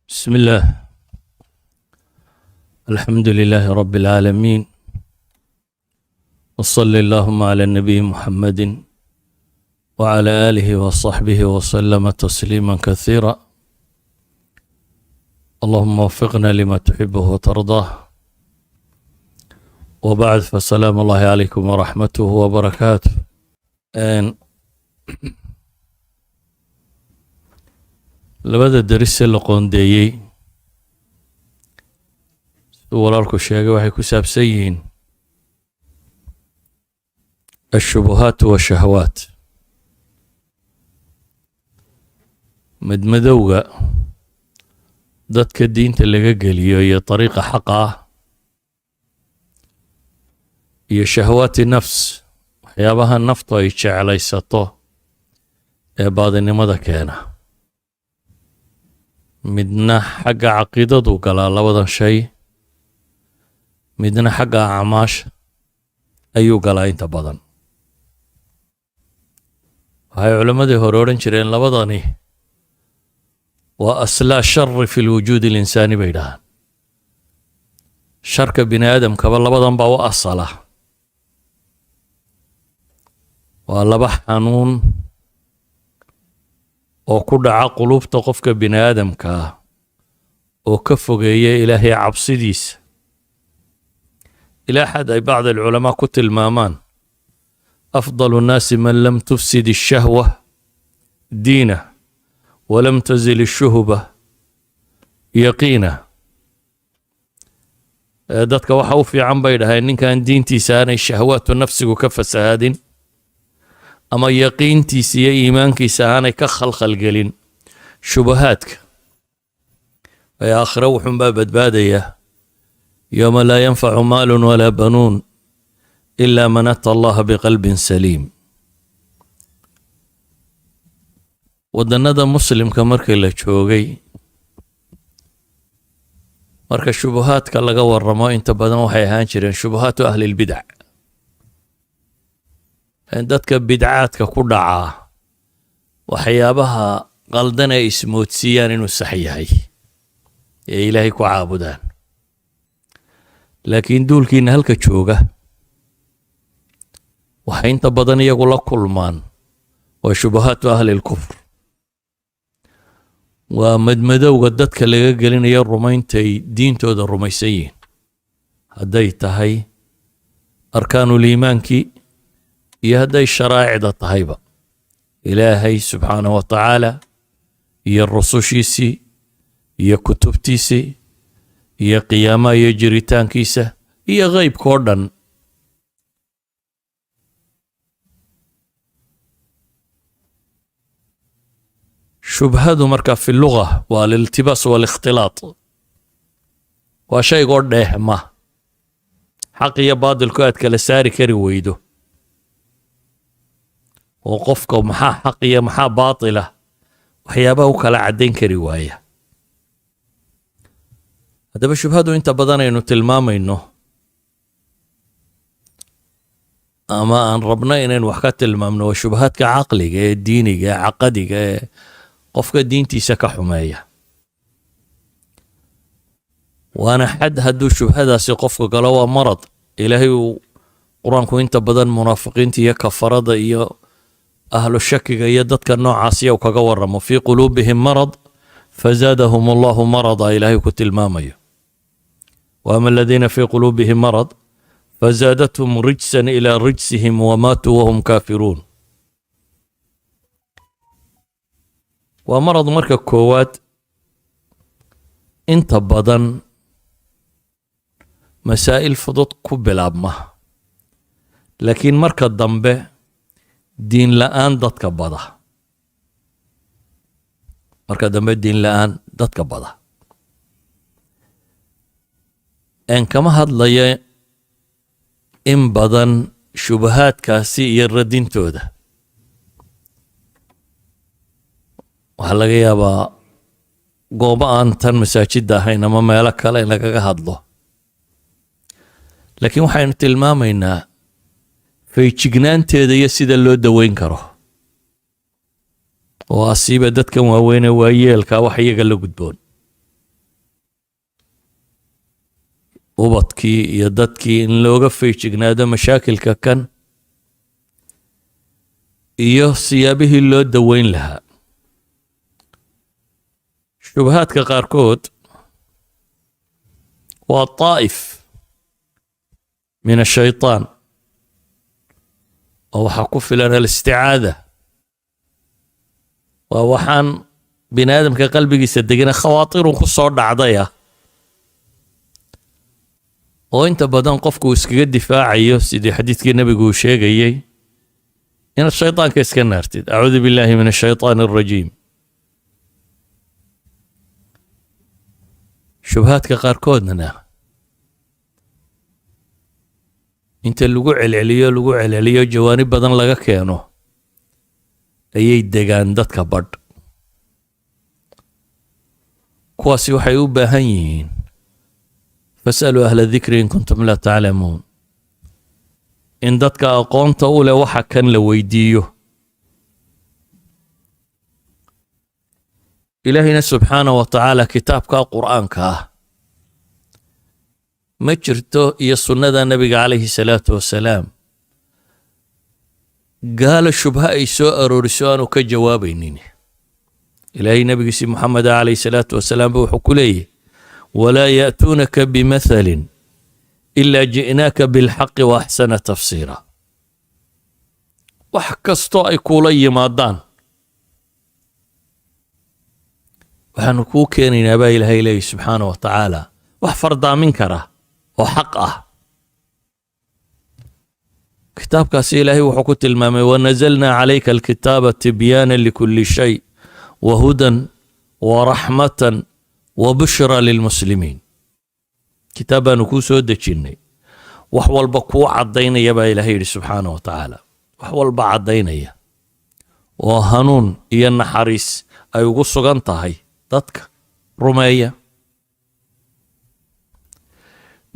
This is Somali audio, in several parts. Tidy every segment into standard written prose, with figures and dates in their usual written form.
بسم الله، الحمد لله رب العالمين، وصل اللهم على النبي محمد وعلى آله وصحبه وسلم تسليما كثيرا. اللهم وفقنا لما تحبه وترضاه. وبعد، فسلام الله عليكم ورحمته وبركاته. Labada derise la qoondeeyey, siduu walaalku sheegay, waxay ku saabsan yihiin الshubuhaat والshahwaat, madmadowga dadka diinta laga geliyo iyo dariiqa xaqa ah, iyo shahwaati nafs, waxyaabaha naftu ay jeclaysato ee baadinimada keena. Midna xagga caqiidadu galaa labadan shay, midna xagga acmaasha ayuu galaa. Inta badan waxay culammadii hore odhan jireen labadani waa أصل الشر في الوجود الإنساني bay dhahaan. Sharka bini aadamkaba labadan baa u asala. Waa laba xanuun oo ku dhaca qulubta qofka bini aadamka ah oo ka fogeeya Ilaahay cabsidiisa, ilaa xad ay bacd alculamaa ku tilmaamaan أفضل الناس من لم تفسد الشهوة دينه ولم تزل الشبهة يقينه. Dadka waxa u fiican, bay dhaheen, ninkan diintiisa aanay shahwaatu nafsigu ka fasahaadin ama yaqiintiisa iyo iimaankiisa aanay ka khalkhalgelin shubahaadka. Ee aakhiro wuxuunbaa badbaadaya يوم لا ينفع مال ولا بنون إلا من أتى الله بقلب سليم. Waddannada Muslimka markii la joogay, marka shubuhaadka laga waramo, inta badan waxay ahaan jireen شبهات أهل البدع, dadka bidcaadka ku dhacaa waxyaabaha qaldan ay ismoodsiiyaan inuu sax yahay ee Ilaahay ku caabudaan. Laakiin duulkiina halka jooga waxay inta badan iyagu la kulmaan waa شبهات أهل الكفر, waa madmadowga dadka laga gelinayo rumayntay diintooda rumaysan yihiin, hadday tahay arkaanuul iimaankii iyo hadday sharaa'icda tahayba, Ilaahay subxaanahu wa tacaala iyo rusushiisii iyo kutubtiisii iyo qiyaamaha iyo jiritaankiisa iyo qeybka oo dhan. Shubhadu marka في اللغة waa الالتباس والاختلاط, waa shaygoo dheehma, xaq iyo baadilku aad kala saari kari weydo, oo qofka maxaa xaq iyo maxaa baatila waxyaabaha u kala caddayn kari waaya. Haddaba shubhadu inta badan aynu tilmaamayno ama aan rabno inaynu wax ka tilmaamno waa shubahaadka caqliga ee diiniga ee caqadiga ee qofka diintiisa ka xumeeya. Waana xad hadduu shubhadaasi qofka galo waa marad. Ilaahay uu Qur-aanku inta badan munaafiqiinta iyo kafarada iyo ahlu shakiga iyo dadka noocaasiya uu kaga waramo, في قلوبهم مرض فزادهم الله مرضا, Ilaahay ku tilmaamayo. وأما الذين في قلوبهم مرض فزادتهم رجسا إلى رجسهم وماتوا وهم كافرون. Waa marad marka koowaad inta badan masaa'il fudud ku bilaabma, laakiin marka dambe diin la'aan dadka bada, marka dambe diin la'aan dadka bada. En kama hadlaya in badan shubahaadkaasi iyo radintooda. Waxaa laga yaabaa goobo aan tan masaajidda ahayn ama meelo kale in lagaga hadlo, laakiin waxaynu tilmaamaynaa feejignaanteeda iyo sida loo daweyn karo, oo asiiba dadkan waaweynee waayeelka wax iyaga la gudboon. Ubadkii iyo dadkii in looga feejignaado mashaakilka kan iyo siyaabihii loo daweyn lahaa. Shubahaadka qaarkood waa طائف من الشيطان, oo waxaa ku filan الاستعاذة. Waa waxaan bini aadamka qalbigiisa degana, khawaatirun ku soo dhacdaya, oo inta badan qofku iskaga difaacayo, sidii xadiidkii nebigu uu sheegayey, inaad shaydaanka iska naartid, أعوذ بالله من الشيطان الرجيم. Shubahaadka qaarkoodna inta lagu celceliyo, lagu celceliyo, jawaanib badan laga keeno, ayay degaan dadka badh. Kuwaasi waxay u baahan yihiin فاسألوا أهل الذكر إن كنتم لا تعلمون, in dadka aqoonta u leh waxa kan la weydiiyo. Ilaahayna subxaana wa tacaala kitaabka Qur'aanka ah ma jirto iyo sunnada Nebiga calayhi salaatu wasalaam gaala shubha ay soo arooriso aanu ka jawaabaynin. Ilaahay nebigiisii Moxameda calayhi salaatu wasalaam ba wuxuu ku leeyahy: ولا يأتونك بمثل إلا جئناك بالحق وأحسن تفسيرا. Wax kastoo ay kuula yimaadaan, waxaanu kuu keenaynaa, baa Ilaahay leeyahy subxaana wa tacaala, wax fardaamin kara oo xaq ah. Kitaabkaasi Ilaahay wuxuu ku tilmaamay: ونزلنا عليك الكتاب تبيانا لكل شيء وهدى ورحمة وبشرى للمسلمين. Kitaab baanu kuu soo dejinnay wax walba kuu caddaynaya, baa Ilaahay yidhi subxaana wa tacaala, wax walba caddaynaya, oo hanuun iyo naxariis ay ugu sugan tahay dadka rumeeya.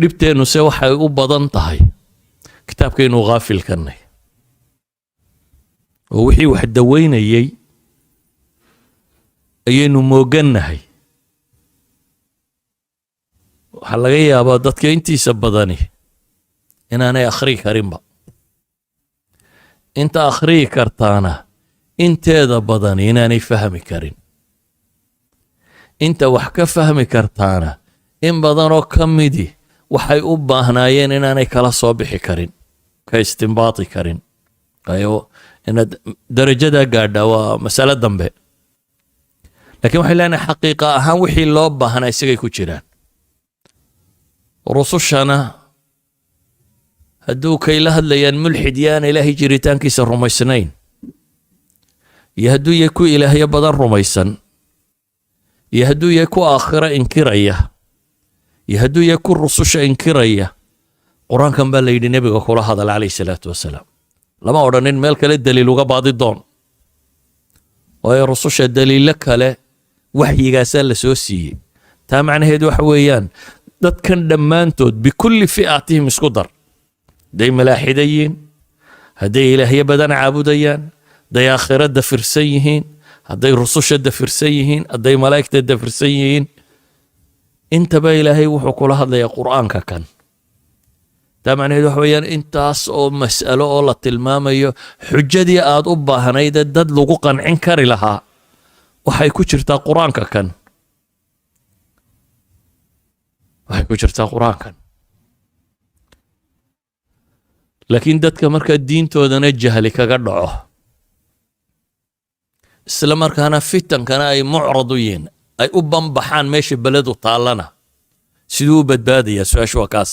Dhibteennu se waxay u badan tahay kitaabkaynu ghaafilkanay, oo wixii wax daweynayey ayaynu moogannahay. Waxaa laga yaabaa dadka intiisa badani inaanay akhriyi karinba, inta akhriyi kartaana inteeda badani inaanay fahmi karin, inta wax ka fahmi kartaana in badanoo ka midi waxay u baahnaayeen inaanay kala soo bixi karin, ka istimbaati karin. Ayo inaad darajadaa gaadhaa waa masalo dambe, laakiin waxay leenahay xaqiiqa ahaan wixii loo baahnaa isagay ku jiraan. Rusushana hadduu kay la hadlayaan mulxid yaana Ilaahay jiritaankiisa rumaysnayn, iyo hadduu yahay ku ilaahyo badan rumaysan, iyo hadduu yahay ku aakhiro inkiraya, iyo hadduu yahay ku rususha inkiraya, Qur-aankan baa la yidhi nebiga kula hadal calayhi salaatu wasalaam. Lama odhanin meel kale daliil uga baadi doon, waayo rususha daliilo kale waxyigaasaa la soo siiyey. Taa macnaheedu waxa weeyaan, dadkan dhammaantood بكل فئاتهم isku dar, hadday malaaxida yihiin, hadday ilaahyo badan caabudayaan, hadday aakhiro dafirsan yihiin, hadday rususha dafirsan yihiin, hadday malaa'igta dafirsan yihiin, intaba Ilaahay wuxuu kula hadlayaa Qur'aanka kan. Taa macnaheedu waxa weeyaan, intaas oo mas'alo oo la tilmaamayo, xujadii aad u baahnaydee dad lagu qancin kari lahaa waxay ku jirtaa Qur-aanka kan, waxay ku jirtaa Qur-aankan. Laakiin dadka markaa diintoodana jahli kaga dhaco, isla markaana fitankana ay mucrad u yihiin, ay u banbaxaan meesha beledu taallana, siduu u badbaadayaa? Su-aashu waa kaas.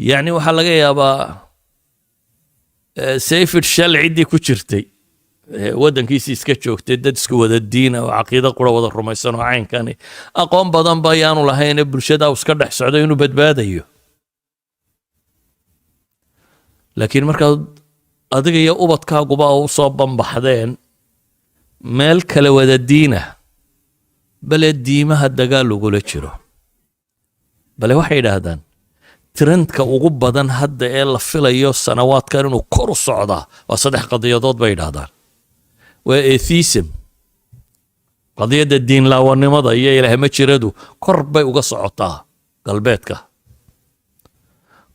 Yacni waxaa laga yaabaa Sayfid shal ciddii ku jirtay waddankiisii iska joogtay, dad isku wada diina oo caqiido qura wada rumaysan oo caynkani, aqoon badan ba ayaanu lahayne, bulshada uu iska dhex socdo, inuu badbaadayo. Laakiin markaad adiga iyo ubadkaaguba u soo banbaxdeen meel kale wada diina, bale diimaha dagaal lagula jiro, bale waxay yidhaahdaan trendka ugu badan hadda ee la filayo sanawaadkan inuu kor u socdaa waa saddex qadiyadood, bay yidhaahdaan. Waa atheism, qadiyadda diinlaawanimada iyo ilaah ma jiradu kor bay uga socotaa. Galbeedka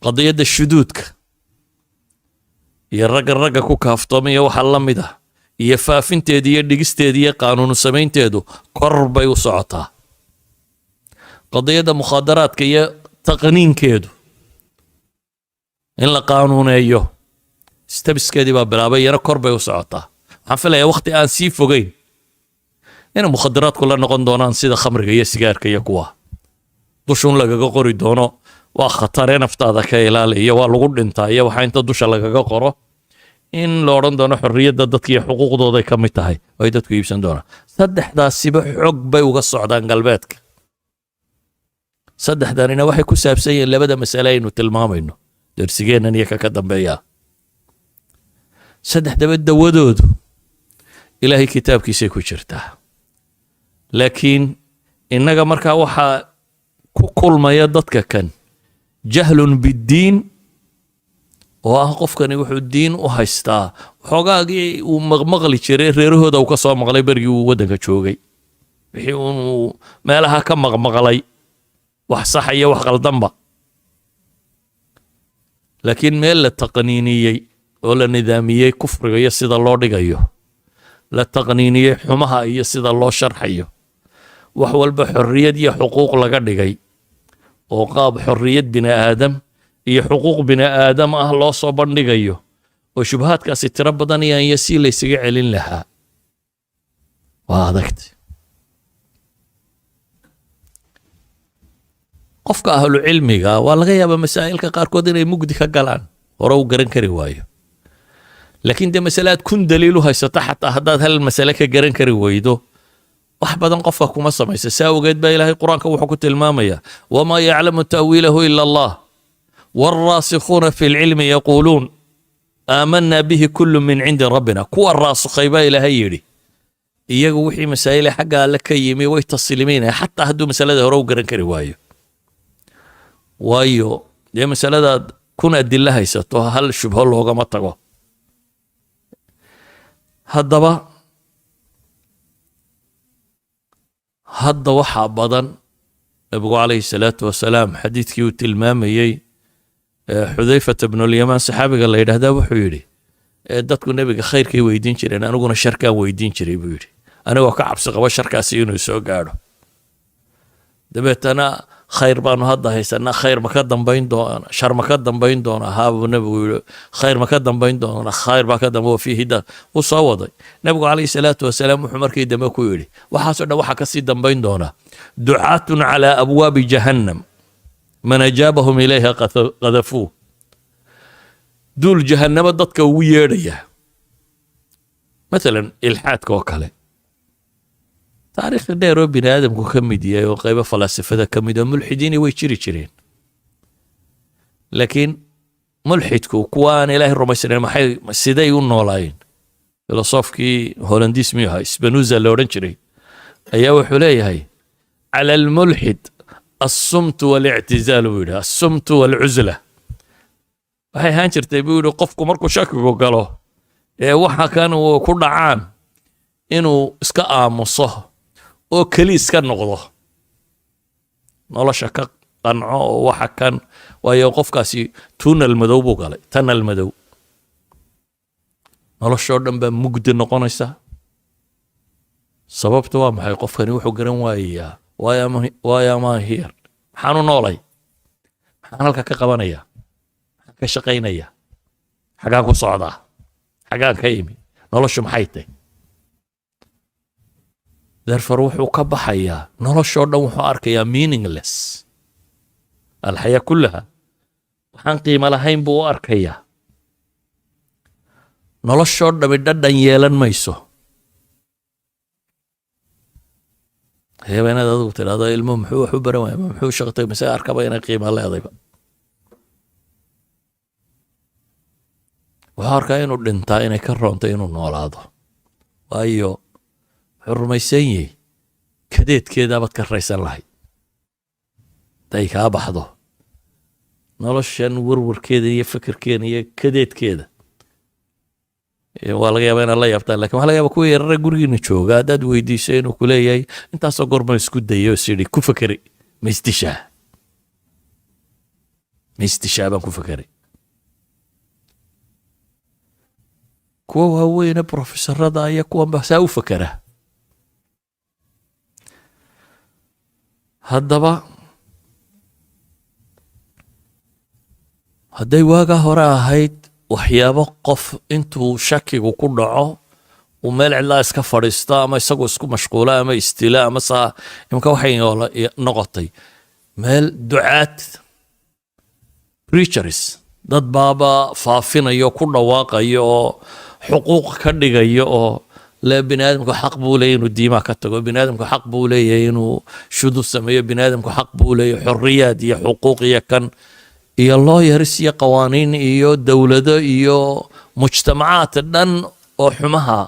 qadiyadda shuduudka iyo ragga ragga ku kaaftoomaya waxaa la mid ah iyo faafinteeda iyo dhigisteeda iyo qaanuunu samaynteedu kor bay u socotaa. Qadiyadda mukhaadaraadka iyo taqniinkeedu in la qaanuuneeyo stabiskeedii baa bilaabay, iyana kor bay u socotaa. Waxaan filayaa wakhti aan sii fogeyn inay mukhadaraadku la noqon doonaan sida khamriga iyo sigaarka iyo kuwa dushuun lagaga qori doono "waa khatare, naftaada ka ilaali" iyo "waa lagu dhintaa" iyo waxaa inta dusha lagaga qoro in la odhan doono xorriyadda dadka iyo xuquuqdooday ka mid tahay oo ay dadku iibsan doonaan. Saddexdaasiba xog bay uga socdaan galbeedka. Saddexdanina waxay ku saabsan yihiin labada masale aynu tilmaamayno dersigeennan iyo ka dambeeya. Saddexdaba dawadoodu Ilaahay kitaabkiisay ku jirtaa, laakiin innaga markaa waxaa ku kulmaya dadka kan jahlun biddiin, oo ah qofkani wuxuu diin u haystaa waxoogaagii uu maqmaqli jiray, reerahooda uu ka soo maqlay berigii uu waddanka joogay, wixii uu meelaha ka maqmaqlay, wax sax iyo wax qaldanba. Laakiin meel la taqniiniyey oo la nidaamiyey kufriga iyo sida loo dhigayo, la taqniiniyey xumaha iyo sida loo sharxayo, wax walba xorriyad iyo xuquuq laga dhigay oo qaab xorriyad bini aadam iyo xuquuq bini aadam ah loo soo bandhigayo, oo shubahaadkaasi tiro badanayaan iyo si laysaga celin lahaa waa adagta. Qofka ahlu cilmiga waa laga yaabaa masaa'ilka qaarkood inay mugdi ka galaan, hore u garan kari waayo, laakiin dee masale aad 1000 daliil u haysato, xataa haddaad hal masale ka garan kari weydo, wax badan qofka kuma samaysa. Saa ogeed baa Ilaahay Qur-aanka wuxuu ku tilmaamayaa: "وما يعلم تأويله إلا الله والراسخون في العلم يقولون آمنا به كل من عند ربنا." Kuwa raasikhay baa Ilaahay yidhi, iyagu wixii masaa'ile xagga Alle ka yimi way taslimiinaya, xataa hadduu masalada hore u garan kari waayo. Waayo dee masaladaad 1000 adilo haysato, hal shubho loogama tago. Haddaba hadda waxaa badan Nabigu calayhi salaatu wasalaam xadiidkii uu tilmaamayey, Xudayfata bnulyamaan saxaabiga la yidhahdaa wuxuu yidhi, dadku Nebiga khayrkay weydiin jireen, aniguna sharkaan weydiin jiray buu yidhi, anigoo ka cabsi qabo sharkaasi inuu soo gaadho. Dabeetana khayr baanu hadda haysanaa, khayr ma ka dambayn doona, shar ma ka dambayn doona? Haa, buu Nebigu yidhi. Khayr ma ka dambayn doona? Khayr baa ka dambe. Fiihi da wuu soo waday Nebigu calayhi salaatu wasalaam. Wuxuu markii dambe ku yidhi, waxaasoo dhan waxaa kasii dambayn doona دعاة على أبواب جهنم من أجابهم إليها قذفوه. Duul jahannamo dadka ugu yeedhaya, mathalan ilxaadka oo kale, taariikhda dheer oo bini aadamku ka mid yahay oo qaybo falaasifada ka mid oo mulxidiini way jiri jireen. Laakiin mulxidku, kuwa aan Ilaahay rumaysnayn, maxay siday u noolaayeen? Filosofkii Holandiis miyuu ahaa, Spinoza la odhan jiray, ayaa wuxuu leeyahay: "على الملحد الصمت والاعتزال" buu yidhi, "الصمت والعزلة." Waxay ahaan jirtay, buu yidhi, qofku markuu shakigu galo ee waxa kan uu ku dhacaan inuu iska aamuso oo keli iska noqdo, nolosha ka qanco oo waxa kan, waayo qofkaasi tunnel madow buu galay, tunnel madow, noloshoo dhan baa mugdi noqonaysa. Sababta waa maxay? Qofkani wuxuu garan waayayaa: "Why am I here?" Maxaan u noolay? Maxaan halka ka qabanaya? Maxaan ka shaqaynaya? Xagaan ku socdaa? Xagaan ka imi? Noloshu maxay tahay? Therefore wuxuu ka baxayaa noloshoo dhan, wuxuu arkayaa meaningless, الحياة كلها waxaan qiimo lahayn buu u arkayaa. Noloshoo dhami dhadhan yeelan mayso. Heeba inaad adigu tidhahdo ilmuhu muxuu wax u baran waaya, muxuu shaqtay, mise arkaba inay qiimo leedayba. Wuxuu arkaa inuu dhintaa inay ka roontay inuu noolaado, waayo wuxuu rumaysan yahay kadeedkeedaabaad ka raysan lahayd haday kaa baxdo noloshan, warwarkeeda iyo fikirkeeda iyo kadeedkeeda. Waa laga yaaba inaad la yaabtaan, lakin waxa laga yaaba kuwa yarara gurigiina jooga haddaad weydiiso inuu ku leeyahay: "Intaasoo goorma isku dayo is idhi ku fekeri, ma isdishaa?" Ma isdishaa baan ku fekeray. Kuwa waaweyne profesorada iyo kuwan baa saa u fekera. Haddaba hadday waagaa hore ahayd waxyaabo qof intuu shakigu ku dhaco uu meel cidlaa iska fadhiisto ama isagu isku mashquulo ama istila ama saa, imka waxay noqotay meel ducaad, preachers, dad baaba faafinayo, ku dhawaaqayo oo xuquuq ka dhigayo oo le bini aadamku xaq buu leeyahy inuu diimaha ka tago, bini aadamku xaq buu leeyahay inuu shudu sameeyo, bini aadamku xaq buu leeyahay xorriyaad iyo xuquuq iyo kan iyo lawyers iyo qawaaniin iyo dowlado iyo mujtamacaad dhan oo xumaha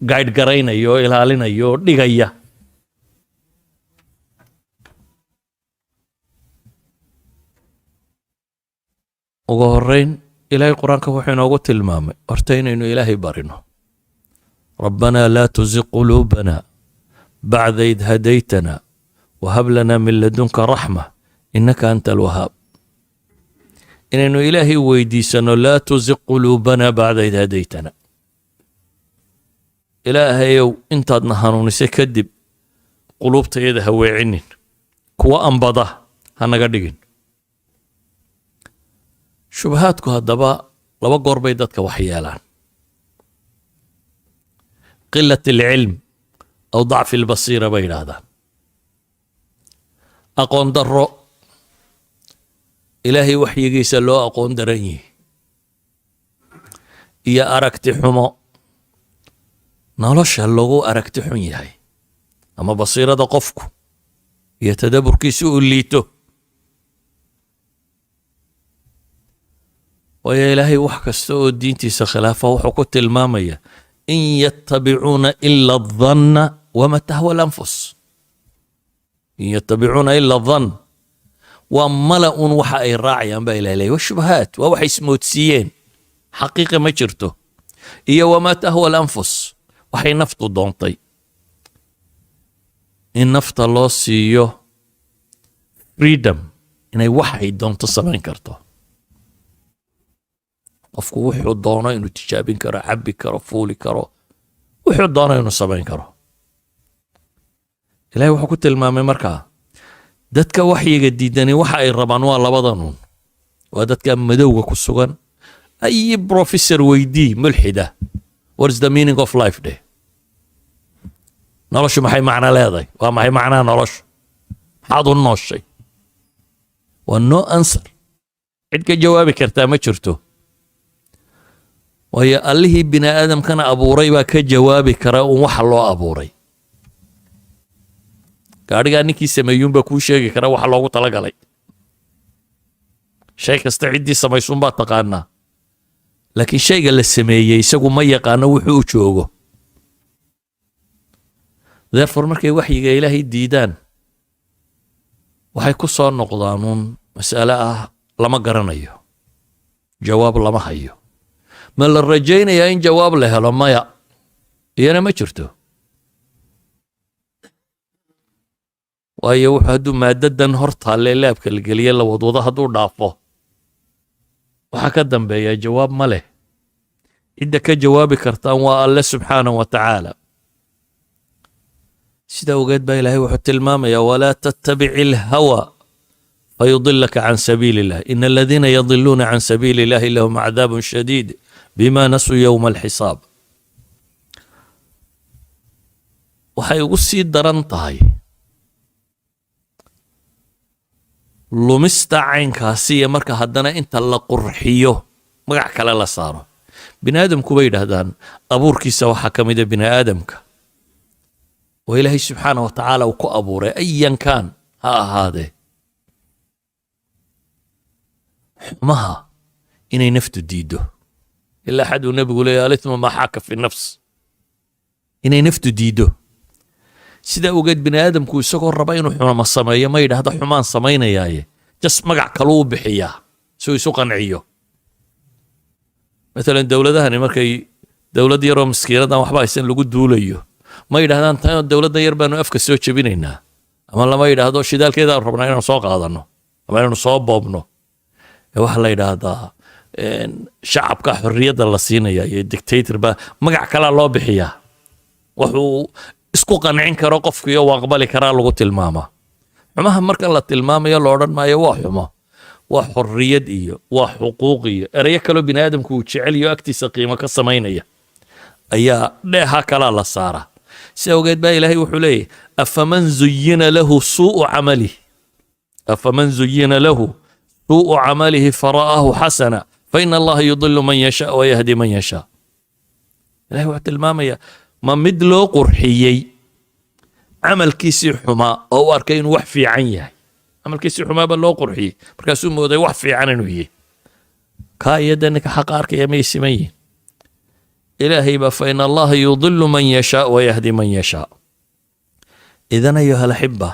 guide garaynaya oo ilaalinaya oo dhigaya. Ugu horreyn, Ilaahay Qur-aanka wuxuu inoogu tilmaamay horta inaynu Ilaahay barino: ربنا لا تزغ قلوبنا بعد إذ هديتنا وهب لنا من لدنك رحمة إنك أنت الوهاب. Inaynu Ilaahay weydiisano: لا تزغ قلوبنا بعد إذ هديتنا. Ilaahayow, intaadna hanuunisay kadib quluubtayada ha weecinin, kuwa ambada ha naga dhigin. Shubahaadku haddaba laba goor bay dadka wax yeelaan: قلة العلم أو ضعف البصيرة bay yidhaahdaan. Aqoon darro Ilaahay waxyigiisa loo aqoon daran yihi iyo aragti xumo nolosha lagu aragti xun yahay ama basiirada qofku iyo tadaburkiisa uu liito. Waayo, Ilaahay wax kasta oo diintiisa khilaafa wuxuu ku tilmaamaya: إن يتبعون إلا الظن وما تهوى الأنفس. إن يتبعون إلا الظن, waa mala un waxa ay raacayaan baa Ilahay leeyahy. Waa shubahaat, waa waxay ismoodsiiyeen, xaqiiqa ma jirto. Iyo وما تهوى الأنفس, waxay naftu doontay. In nafta loo siiyo freedom inay waxay doonto samayn karto, qofku wuxuu doono inuu tijaabin karo, cabbi karo, fuuli karo, wuxuu doono inuu samayn karo. Ilahay wuxuu ku tilmaamay markaa dadka waxyiga diidani waxa ay rabaan waa labadan un, waa dadka madowga ku sugan. Ay professor weydii mulxida: "What is the meaning of life?" dheh. Noloshu maxay macno leedahay? Waa maxay macnaha noloshu? Maxaad u nooshay? Waa no answer, cid ka jawaabi kartaa ma jirto. Waayo, Allihii bini aadamkana abuuray baa ka jawaabi kara un waxa loo abuuray. Gaadhigaa ninkii sameeyuunbaa kuu sheegi kara waxa loogu talagalay. Shay kasta ciddii samaysuunbaa taqaanaa, laakiin shayga la sameeyey isagu ma yaqaano wuxuu u joogo. Therefore, markay waxyiga Ilaahay diidaan, waxay ku soo noqdaan uun mas'ale ah lama garanayo, jawaab lama hayo. Ma la rajaynayaa in jawaab la helo? Maya, iyana ma jirto. Waayo, wuxuu hadduu maadadan hor taalle laabka la geliye la wadwado hadduu dhaafo, waxaa ka dambeeya jawaab ma leh. Cidda ka jawaabi kartaan waa Alle subxaanahu wa tacaala. Sida ogeed baa Ilaahay wuxuu tilmaamayaa: ولا تتبع الهوى فيضلك عن سبيل الله إن الذين يضلون عن سبيل الله لهم عذاب شديد بما نسوا يوم الحساب. Waxay ugu sii daran tahay lumista caynkaasi iyo marka haddana inta la qurxiyo magac kale la saaro. Bini aadamku bay yidhaahdaan abuurkiisa waxaa ka mida bini aadamka oo Ilaahay subxaana wa tacaala uu ku abuuray, أيا كان ha ahaadee, xumaha inay naftu diiddo, ilaa xad uu Nebigu leeyahy: الإثم ما حاك في النفس. Inay naftu diiddo. Sidaa ogeed bini aadamku isagoo raba inuu xuma sameeyo ma yidhaahdo xumaan samaynayaaye, just magac kaluu u bixiyaa si uu isu qanciyo. Matalan, dowladahani markay dowlad yaroo miskiinadan waxba haysan lagu duulayo, ma yidhahdaan tan dowladdan yar baanu afka soo jebinaynaa, ama lama yidhaahdo shidaalkeedaan rabnaa inaanu soo qaadano ama inaanu soo boobno. Ee waxaa la yidhaahdaa shacabka xorriyadda la siinaya iyo dictator ba magac kalaa loo bixiyaa. Wuxuu isku qancin karo qofkiyo uu aqbali karaa lagu tilmaamaa. Xumaha marka la tilmaamayo, la odhan maayo waa xumo, waa xorriyad iyo waa xuquuq iyo ereyo kaloo bini aadamku uu jecel iyo agtiisa qiimo ka samaynaya ayaa dheeha kalaa la saaraa. Si awgeed baa Ilaahay wuxuu leeyahy: أفمن زين له سوء عمله، أفمن زين له سوء عمله فرآه حسنا فإن الله يضل من يشاء ويهدي من يشاء. Ilahay wuxuu tilmaamayaa, ma mid loo qurxiyey camalkiisii xumaa oo u arkay inuu wax fiican yahay? Camalkiisii xumaa baa loo qurxiyey, markaasuu mooday wax fiican inuu yahay. Kaa iyo dee ninka xaqa arkaya may siman yihin? Ilaahay baa: فإن الله يضل من يشاء ويهدي من يشاء. إذن أيها الأحبة،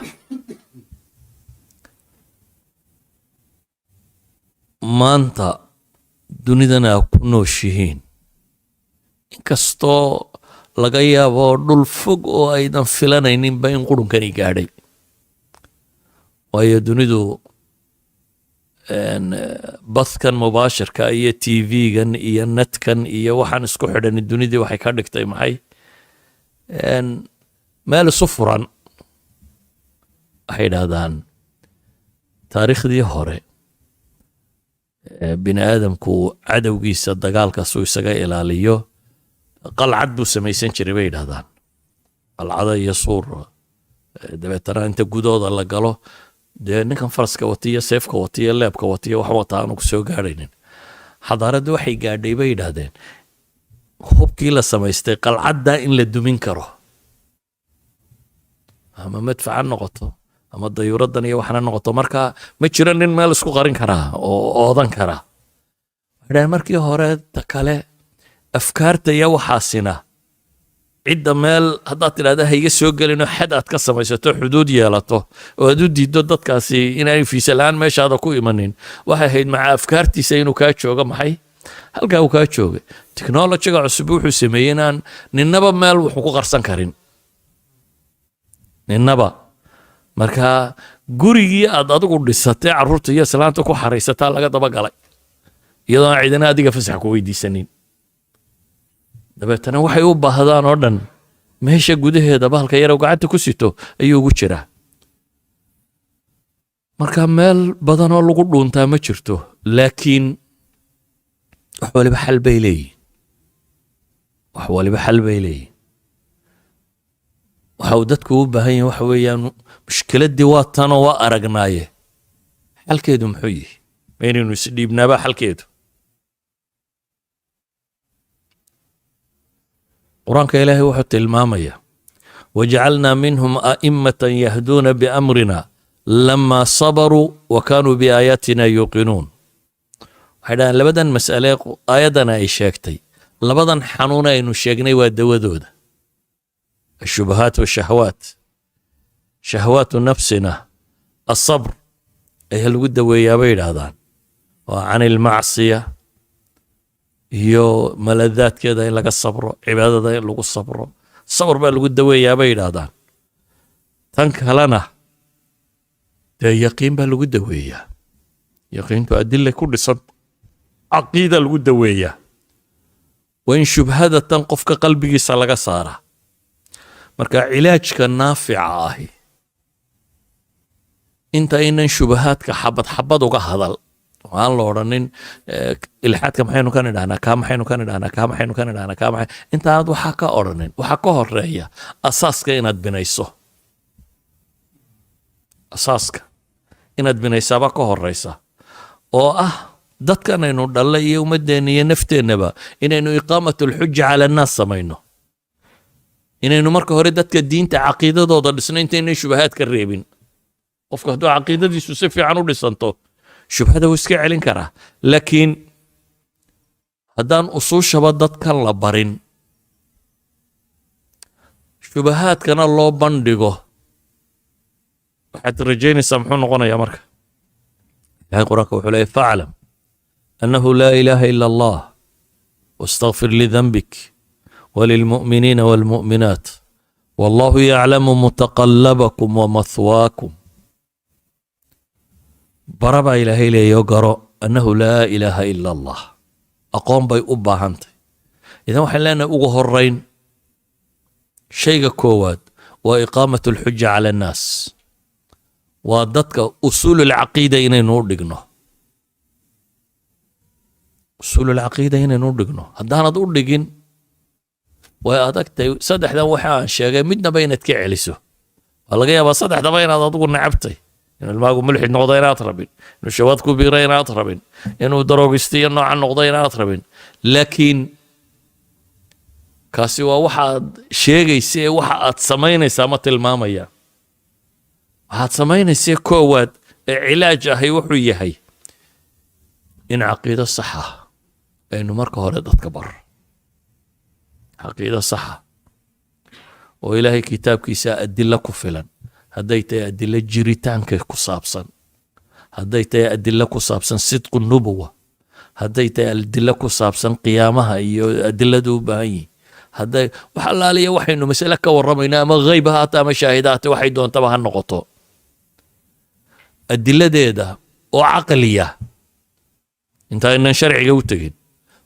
maanta dunidan aa ku nooshihiin, inkastoo laga yaabo dhul fog oo aydan filanayninba in qurunkani gaadhay, waayo dunidu badkan mubaashirka iyo TV-gan iyo netkan iyo waxaan isku xidhan, dunidii waxay ka dhigtay maxay? Meel isu furan. Waxay idhahdaan taariikhdii hore bini aadamku cadowgiisa dagaalkaasuu isaga ilaaliyo qalcad buu samaysan jiray, bay yidhahdaan, qalcada iyo suur. Dabeetana inta gudooda la galo, dee ninkan faraska watiyo, seefka watiyo, leebka watiyo, wax wataa aanu kusoo gaadhaynin. Xadaaraddu waxay gaadhay, bay yidhaahdeen, hubkii la samaystay qalcaddaa in la dumin karo, ama madfac ha noqoto ama dayuuraddan iyo waxna noqoto. Marka ma jiro nin meel isku qarin karaa oo oodan karaa, waxay dhahdeen. Markii hore ta kale afkaarta iyo waxaasina cidda meel haddaad tidhahda ha iga soo gelinoo xad aad ka samaysato, xuduud yeelato oo aad u diiddo dadkaasi inaanay fiisa la-aan meeshaada ku imanin, waxay ahayd maca afkaartiisa inuu kaa joogo. Maxay halkaa uu kaa joogay? Technologyga cusub wuxuu sameeyey inaan ninaba meel wuxuu ku qarsan karin ninaba. Marka gurigii aad adigu dhisatay, carruurta iyo islaanta ku xaraysataa laga dabagalay, iyadoo aan cidina adiga fasax ku weydiisanin. Dabeetana waxay u baahdaan oo dhan meesha gudaheeda bahalka yar gacanta ku sito ayuu ugu jiraa. Marka meel badan oo lagu dhuuntaa ma jirto, laakiin wax waliba xal bay leeyihin, wax waliba xal bay leeyihin. Waxa uu dadku u baahan yahay waxa weeyaan, mushkiladdii waa tanoo waa aragnaaye, xalkeedu muxuu yihi? Ma inaynu isdhiibnaabaa xalkeedu? Qur-aanka Ilaahay wuxuu tilmaamaya: وجعلنا منهم أئمة يهدون بأمرنا لما صبروا وكانوا بآياتنا يوقنون. Waxay dhahaan labadan mas'ale aayadana ay sheegtay, labadan xanuun aynu sheegnay waa dawadooda: الشبهات والشهوات. شهوات نفسنا الصبر ayaa lagu daweeyaa, bay yidhaahdaan, waa عن المعصية iyo maladaadkeeda in laga sabro, cibaadada in lagu sabro, sabr baa lagu daweeyaa, bay yidhaahdaan. Tan kalena dee yaqiin baa lagu daweeyaa, yaqiintu adila ku dhisan, caqiida lagu daweeyaa. Waa in shubhada tan qofka qalbigiisa laga saaraa. Marka cilaajka naafica ahi, inta aynan shubahaadka xabad xabad uga hadal oo aan la odhanin ilxaadka maxaynu ka nidhahnaa, kaa maxaynu ka nidhahnaa, kaa maxaynu ka nidhahnaa, kaa maxay, intaanad waxaa ka odhanin, waxaa ka horeeya asaaska inaad binayso. Asaaska inaad binaysaabaa ka horeysa, oo ah dadkan aynu dhallay iyo ummadeenna iyo nafteennaba inaynu إقامة الحجة على الناس samayno, inaynu marka hore dadka diinta caqiidadooda dhisno intaynay shubahaad ka reebin. Qofku hadduu caqiidadiisu si fiican u dhisanto, shubhada wuu iska celin karaa, laakiin haddaan usuushaba dadkan la barin, shubahaadkana loo bandhigo, waxaad rajaynaysaa muxuu noqonayaa? Marka Ilahay Qur-aanka wuxuu leeyay: فاعلم أنه لا إله إلا الله واستغفر لذنبك وللمؤمنين والمؤمنات والله يعلم متقلبكم ومثواكم. Bara baa Ilaahay leeyo, garo. أنه لا إله إلا الله. Aqoon bay u baahantay. Idan waxaan leenahay, ugu horeyn, shayga koowaad waa إقامة الحجة على الناس, waa dadka أصول العقيدة inaynu u dhigno, أصول العقيدة inaynu u dhigno. Haddaanad u dhigin, way adagtahay saddexdan waxa aan sheegay midnaba inaad ka celiso. Waa laga yaabaa saddexdaba inaad adigu necabtay: inuu ilmaagu mulxid noqdo inaad rabin, inuu shawaad ku biiro inaad rabin, inuu daroogistiyo nooca noqdo inaad rabin. Laakiin kaasi waa waxaad sheegaysa ee waxa aad samaynaysaa ma tilmaamaya. Waxaad samaynaysa koowaad ee cilaaj ahi wuxuu yahay in caqiido saxa aynu marka hore dadka bar, caqiido saxa oo Ilaahay kitaabkiisa adilo ku filan, hadday tahay adilo jiritaanka ku saabsan, hadday tahay adilo ku saabsan صدق النبوة, hadday tahay adilo ku saabsan qiyaamaha iyo adiladu u baahan yihin, hadday wax allaaliya waxaynu masale ka warramayno, ama ghayb ha haata ama shaahida haate, waxay doontaba ha noqoto, adiladeeda oo caqliya, intaaynan sharciga u tegin.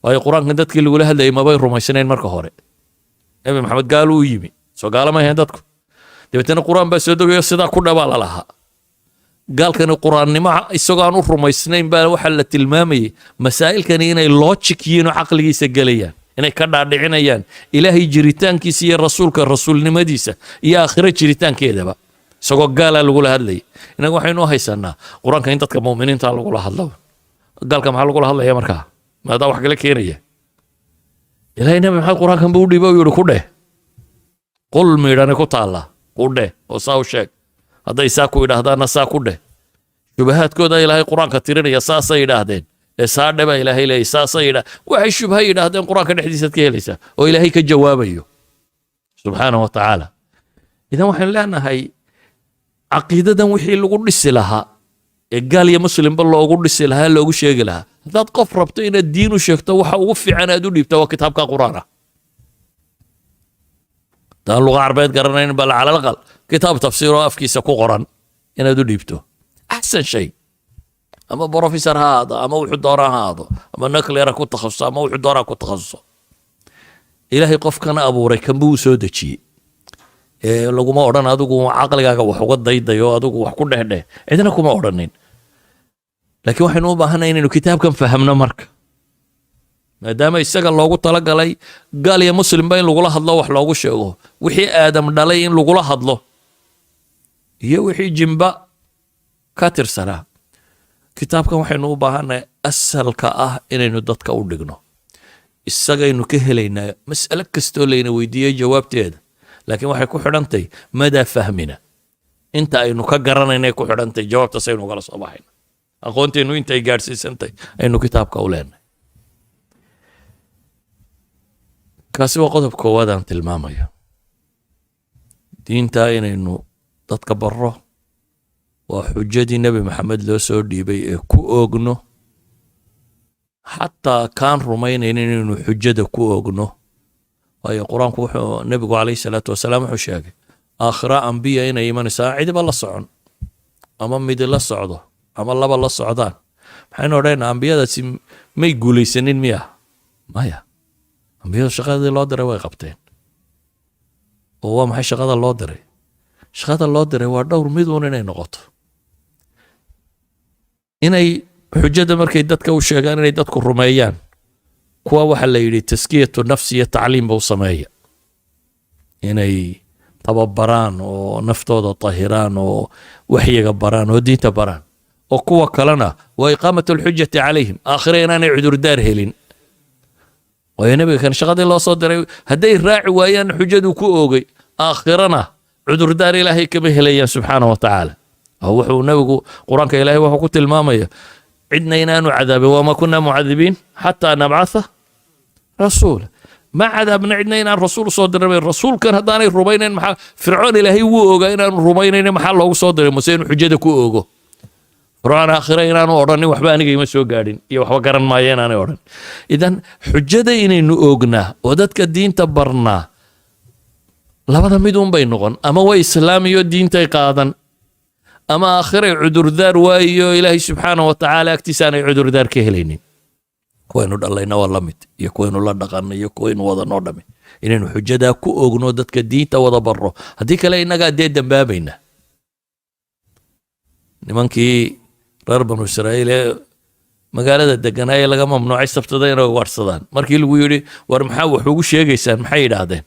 Waayo, Qur-aankan dadkii lagula hadlayay mabay rumaysnayn marka hore. Nebi Maxamed gaalo u yimi, soo gaalo ma ahayn dadku? Dabeetana Qur-aan baa soo degayo, sidaa ku dhabaa la lahaa. Gaalkani Qur-aannimo isagoo aan u rumaysnayn baa waxaa la tilmaamayay masaa'ilkani inay logic yihiin oo caqligiisa gelayaan, inay ka dhaadhicinayaan Ilaahay jiritaankiisa iyo rasuulka rasuulnimadiisa iyo aakhiro jiritaankeedaba. Isagoo gaalaa lagula hadlayay. Innaga waxaynu u haysanaa Qur-aanka in dadka mu'miniinta lagula hadlo. Gaalka maxaa lagula hadlaya markaa? Maadaa wax kala keenaya? Ilaahay Nabi Maxamed Qur-aankan buu u dhiibay u yihi, "Ku dheh." Qul miidhani ku taalla, ku dheh oo saa u sheeg. Hadday saa ku idhaahdaanna, saa ku dheh. Shubahaadkooda Ilaahay Qur-aanka tirinaya. Saasay yidhaahdeen ee saa dhe baa Ilaahay leeyay. Saasay yidha, waxay shubha yidhaahdeen Qur-aanka dhexdiisaad ka helaysaa oo Ilaahay ka jawaabayo سبحانه وتعالى. Idan waxaynu leenahay, caqiidadan wixii lagu dhisi lahaa ee gaal iyo muslimba loogu dhisi lahaa, loogu sheegi lahaa, haddaad qof rabto inaad diin u sheegto, waxa ugu fiican aad u dhiibta waa kitaabka Qur-aan ah. Haddaan luqa Carbeed garanayn, bal على الأقل kitaab tafsiir oo afkiisa ku qoran inaad u dhiibto, أحسن شيء. Ama professor ha ahaado, ama wuxuu doonaa ha ahaado, ama nuclear ha ku takhasuso, ama wuxuu doonaa ku takhasuso, Ilaahay qofkana abuuray kanbuu u soo dejiyey. Ee laguma odhan, "Adigu caqligaaga wax uga daydayo, adigu wax ku dhehdheh." Cidna kuma odhanin. Laakiin waxaynu u baahanay inaynu kitaabkan fahamno marka, maadaama isaga loogu talagalay gaal iyo muslimba in lagula hadlo, wax loogu sheego, wixii Aadam dhalay in lagula hadlo iyo wixii jimba ka tirsanaa. Kitaabkan waxaynu u baahannahay asalka ah inaynu dadka u dhigno. Isagaynu ka helaynaa mas'alo kastoo layna weydiiyey jawaabteeda. Laakiin waxay ku xidhantay مدى فهمنا, inta aynu ka garanaynay ku xidhantay jawaabtaas aynu ugala soo baxayna, aqoonteennu intay gaadhsiisantay aynu kitaabka u leenahay. Kaasi waa qodob koowaad aan tilmaamayo: diinta inaynu dadka barro, waa xujadii Nebi Maxamed loo soo dhiibay ee ku oogno, xataa kaan rumaynayn inaynu xujada ku oogno. Waayo, Qur-aanku wuxuu, nebigu عليه الصلاة والسلام wuxuu sheegay aakhira ambiya inay imanayso aan cidiba la socon, ama midi la socdo ama laba la socdaan. Maxaynu odhanaynaa? Ambiyadaasi may guulaysanin miya? Maya, ambiyadu shaqadii loo diray way qabteen. Oo waa maxay shaqada loo diray? Shaqada loo diray waa dhowr miduun inay noqoto: inay xujada markay dadka u sheegaan inay dadku rumeeyaan. Kuwa waxaa la yidhi تزكية نفس iyo tacliim ba u sameeya, inay tababaraan oo naftooda tahiraan oo waxyiga baraan oo diinta baraan. Oo kuwa kalena waa إقامة الحجة عليهم, aakhire inaanay cudurdaar helin. Waayo, nebiga kan shaqadii loo soo diray hadday raaci waayaan xujaduu ku oogay, aakhirana cudurdaar Ilaahay kama helayaan سبحانه وتعالى. Oo wuxuu nebigu, Qur-aanka Ilaahay wuxuu ku tilmaamaya cidna inaanu cadaabin: وما كنا معذبين حتى نبعث رسولا. Ma cadaabna cidna inaan rasuul soo diray. Rasuulkan haddaanay rumaynayn, maxaa Fircoon Ilaahay wuu ogaa inaanu rumaynayn, maxaa loogu soo diray Muse? Inuu xujada ku oogo Fircoon, aakhira inaanu odhanin, "Waxba aniga ima soo gaadhin" iyo "Waxba garan maayo" inaanay odhan. Idan xujada inaynu oognaa oo dadka diinta barnaa, labada mid un bay noqon: ama way islaamiyo diintay qaadan, Ama aakhiray cudurdaar waayo, Ilaahay subxaana wa tacaala agtiisa aanay cudurdaar ka helaynin. Kuwaynu dhalayna waa la mid, iyo kuwaynu la dhaqanno iyo kuwaynu wadanoo dhami, inaynu xujadaa ku ogno, dadka diinta wada barro. Haddii kale innagaa dee dambaabayna. Nimankii reer Banu Israa'iil ee magaalada deganaa ee laga mamnuucay sabtada inay ugaadhsadaan, markii lagu yidhi, "War maxaa wax ugu sheegaysaan?" maxay yidhaahdeen?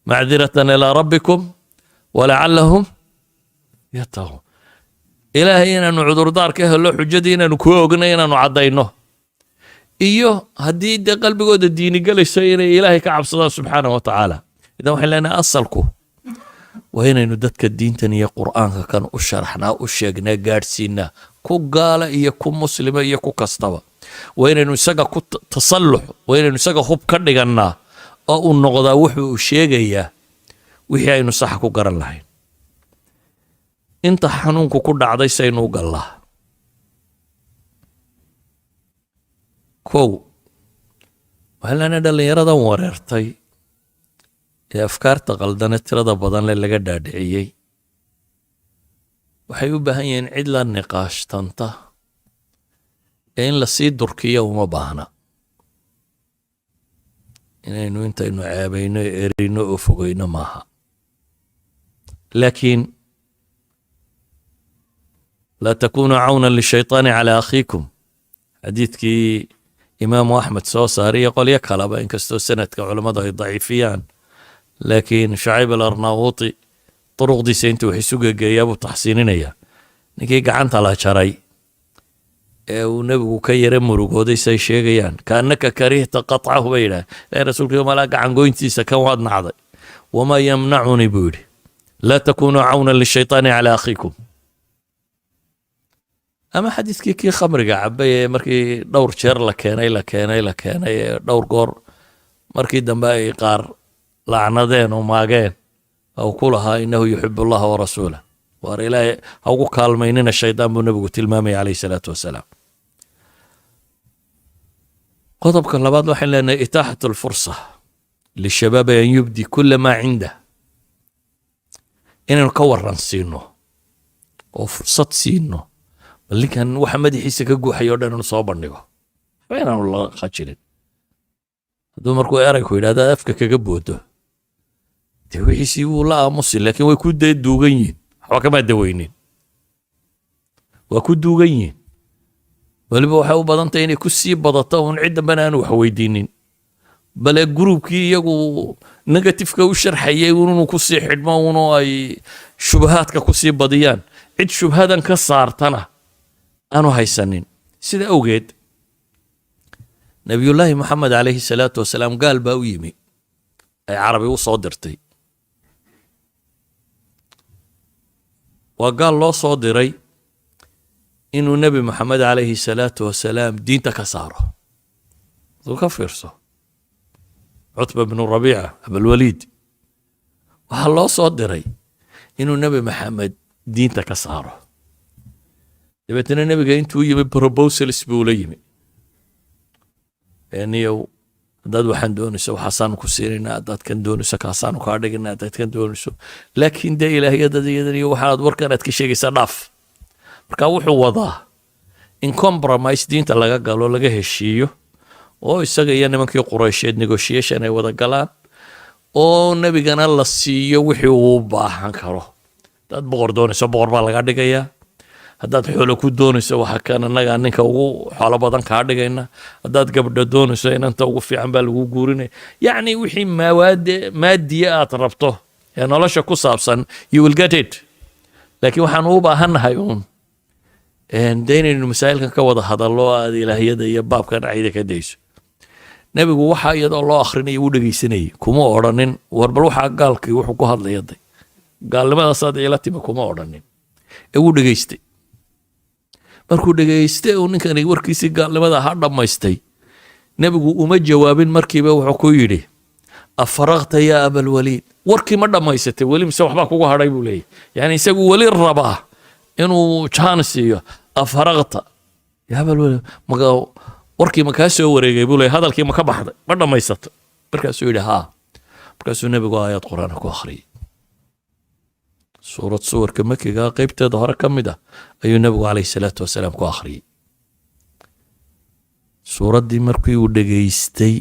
"معذرة إلى ربكم ولعلهم يتقون." Ilaahay inaanu cudurdaar ka helo, xujadii inaanu ku ogno, inaanu caddayno, iyo haddii dee qalbigooda diini gelayso, inay Ilaahay ka cabsadaan subxaanahu wa tacaala. Idan waxaan leenahay, asalku waa inaynu dadka diintan iyo Qur'aanka kan u sharaxnaa, u sheegnaa, gaadhsiinaa, ku gaala iyo ku muslima iyo ku kastaba. Waa inaynu isaga ku tasallux, waa inaynu isaga hub ka dhigannaa oo uu noqdaa wuxuu uu sheegayaa wixii aynu saxa ku garan lahayn. Inta xanuunku ku dhacday saynu u gallaa? Kow, waxaan leenahay, dhallinyaradan wareertay ee afkaarta qaldane tirada badan le laga dhaadhiciyey waxay u baahan yihiin cid la niqaashtanta ee in lasii durkiyo uma baahna. Inaynu intaynu ceebayno, ereyno oo fogeyno maaha, laakiin "لا تكونوا عونا للشيطان على أخيكم", xadiidkii Imaamu Axmed soo saaray iyo qolyo kaleba, inkastoo sanadka culammadu ay daciifiyaan, laakiin Shacayb Alarnauti duruqdiisa intuu wax isu gegeeyaa buu taxsiininaya. Ninkii gacanta la jaray ee uu Nebigu ka yara murugooday, say sheegayaan, "كأنك كرهت قطعه" bay yidhaah. Ilahi Rasuulka, malaa gacan goyntiisa kan waad nacday. "وما يمنعني" buu yidhi. "لا تكونوا عونا للشيطان على أخيكم." Ama xadiiskii kii khamriga cabay ee markii dhowr jeer la keenay, la keenay, la keenay, ee dhowr goor markii dambe ay qaar lacnadeen oo maageen, oo ku lahaa "إنه يحب الله ورسوله". Waar Ilaahay ha ugu kaalmaynina shaydaan, buu Nebigu tilmaamaya calayhi salaatu wasalaam. Qodobka labaad, waxaan leenahay إتاحة الفرصة للشباب أن يبدي كل ما عنده. Inaynu ka waran siino oo fursad siino, bal ninkan waxa madaxiisa ka guuxay oo dhan inuu soo bandhigo, waxba inaanu la khajilin. Hadduu markuu erayku yidhahdo afka kaga boodo, dee wixiisii wuu la aamusi, laakiin way ku dee duugan yihin, waxba kamaa daweynin, waa ku duugan yihin. Weliba waxay u badan tahay inay ku sii badato uun, cid dambena aanu wax weydiinin, bale groupkii iyagu negativeka u sharxayay uun inuu kusii xidhmo uunoo ay shubahaadka kusii badiyaan, cid shubhadan ka saartana aanu haysanin. Sida awgeed, Nabiyullaahi Moxamed calayhi salaatu wasalaam gaal baa u yimi ay Carabi u soo dirtay. Waa gaal loo soo diray inuu Nebi Moxamed calayhi salaatu wasalaam diinta ka saaro. Aduu ka fiirso, Cutba bnu Rabiica Abalwaliid waxaa loo soo diray inuu Nebi Maxamed diinta ka saaro. Dabeetna nebiga intuu yimi, proposals buu la yimi: "Niyow, haddaad waxaan doonayso, waxaasaanu ku siinaynaa; haddaad kan doonayso, kaasaanu kaa dhiganaa; haddaad kan doonayso, laakiin dee ilaahiyadada iyadan iyo waxaad warkan aad ka sheegaysaa dhaaf." Marka wuxuu wadaa in compromise diinta laga galo, laga heshiiyo, oo isaga iyo nimankii Quraysheed negotiation ay wada galaan, oo nebigana la siiyo wixii uu u baahan karo. Haddaad boqor doonayso, boqor baa laga dhigayaa. Haddaad xoolo ku doonayso, waxa kan annagaa ninka ugu xoolo badan kaa dhigayna. Haddaad gabdho doonayso, inanta ugu fiican baa lagu guurinaya. Yacni wixii maawaade maadiya aad rabto ee nolosha ku saabsan, you will get it, laakiin waxaan u baahannahay uun dee inaynu masaa'ilkan ka wada hadallo, aad ilaahiyada iyo baabkan cayda ka dayso. Nebigu waxa iyadoo loo akrinaya wuu dhegeysanayay. Kuma odhanin, "War bal waxaa gaalkii wuxuu ku hadlaya day, gaalnimadaasaad iila timi," kuma odhanin, ee wuu dhegeystay. Markuu dhegeystay uu ninkani warkiisii gaalnimada ahaa dhammaystay, nebigu uma jawaabin markiiba. Wuxuu ku yidhi, "أفرغت يا أبا الوليد?" Warkii ma dhammaysatay weli mise waxbaa kugu hadhay? Buu leeyahy. Yani isagu weli rabaa inuu jaan siiyo. "أفرغت يا أبا الوليد?" Maka warkii ma kaa soo wareegay, buu leeyahy. Hadalkii ma ka baxday? Ma dhammaysatay? Markaasuu yidhi, "Haa." Markaasuu nebigu aayad Qur-aanka ku akhriyey. Suurad suwarka makiga qeybteeda hore ka mid ah ayuu Nebigu calayhi salaatu wasalaam ku akhriyey. Suuraddii markii uu dhegaystay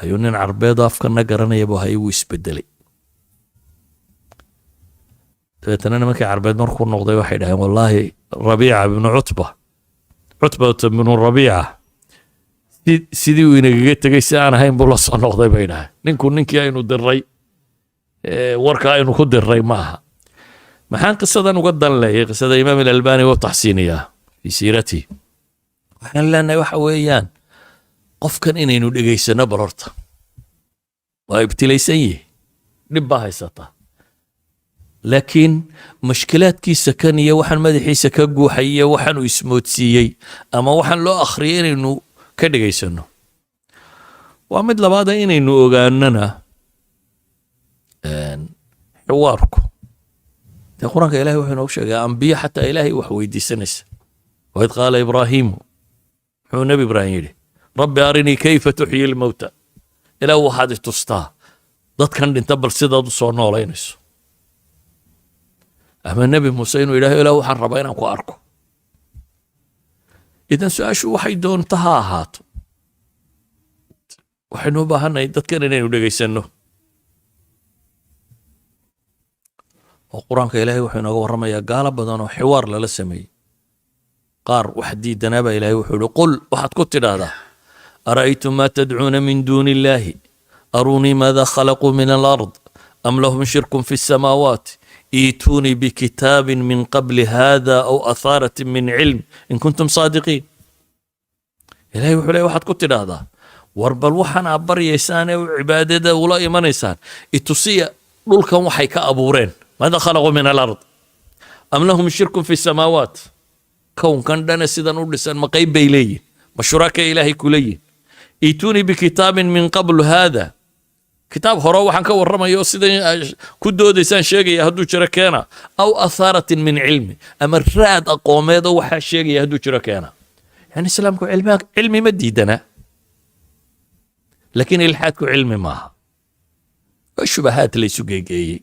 ayuu nin Carbeed afkana garanaya buu hayay, wuu isbedelay. Dabeetana nimankii Carbeed markuu noqday waxay dhaheen, "Wallaahi, Rabiica ibnu Cutba, Cutbata ibnu Rabiica, sidii uu inagaga tegey si aan ahayn buu la soo noqday," bay dhaheen. "Ninku ninkii aynu diray, warka aynu ku diray ma aha." Maxaan qisadan uga dan leeyay? Qisada Imaam Alalbani wuu taxsiiniyaa fi siiratihi. Waxaan leenahay waxa weeyaan qofkan inaynu dhegaysano. Bal horta waa ibtilaysan yihi, dhib baa haysata, laakiin mashkilaadkiisa kan iyo waxaan madaxiisa ka guuxay iyo waxaan uu ismoodsiiyey ama waxaan loo akhriyay inaynu ka dhegaysano waa mid labaada. Inaynu ogaanana xiwaarku dee Qur-aanka Ilahay wuxuu inoogu sheegay ambiye xataa Ilaahay wax weydiisanaysa. وإذ قال إبراهيم, muxuu Nebi Ibraahim yidhi? رب أرني كيف تحيي الموتى. Ilaah, waxaad i tustaa dadkan dhinta bal sidaad u soo noolaynayso. Ama Nebi Muuse inuu yidhahdo, "Ilaah, waxaan rabaa inaan ku arko." Idan su-aashu waxay doonta ha ahaato, waxaynu u baahannahay dadkan inaynu dhegaysanno. Oo Qur-aanka Ilaahay wuxuu inooga warramayaa gaalo badan oo xiwaar lala sameeyey. Qaar wax diidanaa baa Ilaahay wuxuu yihi, "قل," waxaad ku tidhaahdaa, "أرأيتم ما تدعون من دون الله أروني ماذا خلقوا من الأرض أم لهم شرك في السماوات ائتوني بكتاب من قبل هذا أو أثارة من علم إن كنتم صادقين." Ilahay wuxuu leey, waxaad ku tidhaahdaa, war bal waxaan aad baryaysaan ee cibaadada ula imanaysaan itusiya dhulkan waxay ka abuureen. ماذا خلقوا من الأرض أم لهم شرك في السماوات. Kownkan dhane sidan u dhisan ma qayb bay leeyihin? Ma shuraaka Ilaahay ku leeyihin? ائتوني بكتاب من قبل هذا, kitaab hore waxaan ka warramaya oo sidan ku doodaysaan sheegaya hadduu jiro keena. أو أثارة من علم, ama raad aqoomeed oo waxaa sheegaya hadduu jiro keena. Yani Islaamku cilmi ma diidana, laakiin ilxaadku cilmi maaha, waa shubahaad la isu geegeeyey.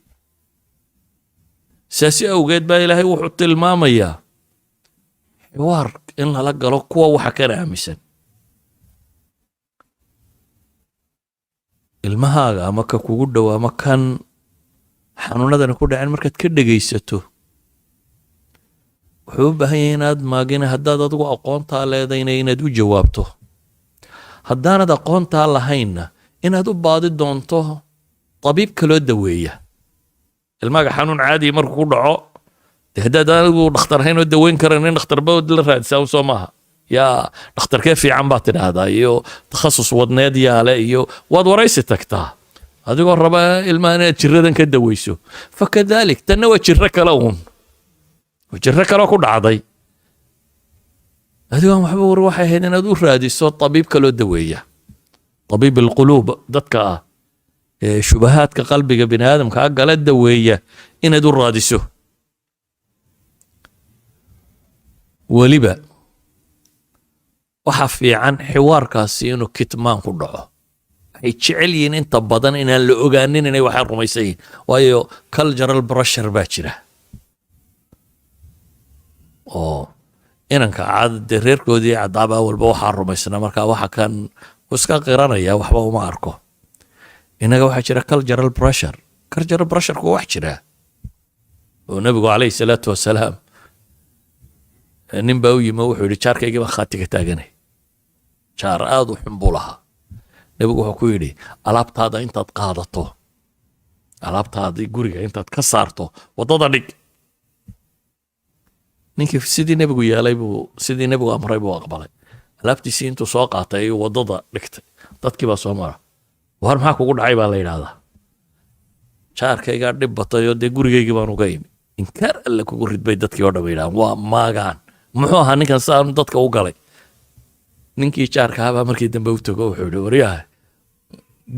Saasi awgeed baa Ilaahay wuxuu tilmaamayaa xiwaar in lala galo kuwa waxa kana aaminsan. Ilmahaaga ama ka kugu dhow ama kan xanuunadani ku dhaceen markaad ka dhegaysato, wuxuu u baahan yahay inaad maagina. Haddaad adigu aqoontaa leedayna, inaad u jawaabto. Haddaanad aqoontaa lahaynna, inaad u baadi doonto tabiib kaloo daweeya. Ilmaaga xanuun caadiya markuu ku dhaco, de haddaad anigu dhakhtar ahayn oo daweyn karan, in dhakhtarba la raadisaa un soo maaha? Yaa dhakhtarkee fiican baad tidhaahdaa, iyo takhasus wadneed yaale, iyo waad waraysi tagtaa adigoo raba ilmaha inaad jiradan ka daweyso. فكذلك tanna waa jiro kale uun, waa jiro kale ku dhacday. Adigoon waxba war, waxay ahayd inaad u raadiso tabiib kaloo daweeya, طبيب القلوب, dadka ah ee shubahaadka qalbiga bini aadamka gala daweeya inaad u raadiso. Weliba waxa fiican xiwaarkaasi inuu kitmaan ku dhaco. Waxay jecel yihiin inta badan inaan la ogaanin inay waxaan rumaysan yihiin, waayo cultural pressure baa jira oo inanka cad dee reerkoodii caddaaba walba waxaa rumaysnaa, marka waxa kan wuu iska qiranaya, waxba uma arko. Innaga waxaa jira cultural pressure. Cultural pressureku wax jira oo Nebigu calayhi salaatu wasalaam nin baa u yimi oo wuxuu yidhi, "Jaarkaygii baan khaatiga taaganay." Jaar aad u xun buu lahaa. Nebigu wuxuu ku yidhi, "Alaabtaada intaad qaadato, alaabtaadii guriga intaad ka saarto, waddada dhig." Ninkii sidii Nebigu yeelay buu, sidii Nebigu amray buu aqbalay. Alaabtiisii intuu soo qaatay ayuu waddada dhigtay. Dadkii baa soo mara. "War maxaa kugu dhacay?" baa la yidhaahdaa. "Jaarkaygaa dhib batay oo dee gurigaygii baan uga imi." "Inkaar Alle kugu ridbay," dadkii oo dhan yidhahaan. Waa maagaan, muxuu ahaa ninkan saan dadka u galay? Ninkii jaarka ahaa markii dambe u tago wuxuu yidhi, "Waryaha,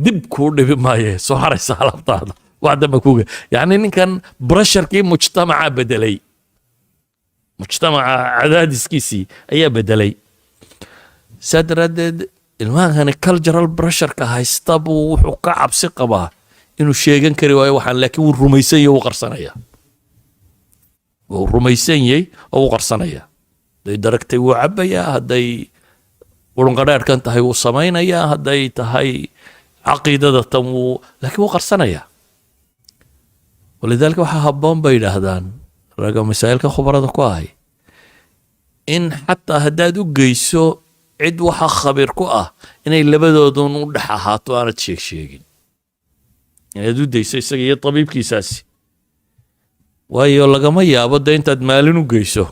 dib kuu dhibi maaye, soo haraysa alaabtaada, wax dambe kuga." Yacni ninkan pressurekii mujtamaca bedelay, mujtamaca cadaadiskiisii ayaa bedelay. Saa daraaddeed ilmahani cultural pressureka haysta buu wuxuu ka cabsi qabaa inuu sheegan kari waayo waxaan, laakiin wuu rumaysan yaho, wuu qarsanaya. Wuu rumaysan yahay oo wuu qarsanaya. Hadday daragtay, wuu cabbayaa. Hadday qurunqadhaadhkan tahay, wuu samaynayaa. Hadday tahay caqiidada tan, wuu, laakiin wuu qarsanayaa. ولذلك waxaa habboon bay yidhaahdaan ragga masaa'ilka khubarada ku ahay in xataa haddaad u geyso cid waxa khabiir ku ah, inay labadoodun u dhex ahaato, aanad sheeg sheegin, inaad u dayso isaga iyo tabiibkiisaasi. Waayo, lagama yaabo dee intaad maalin u geyso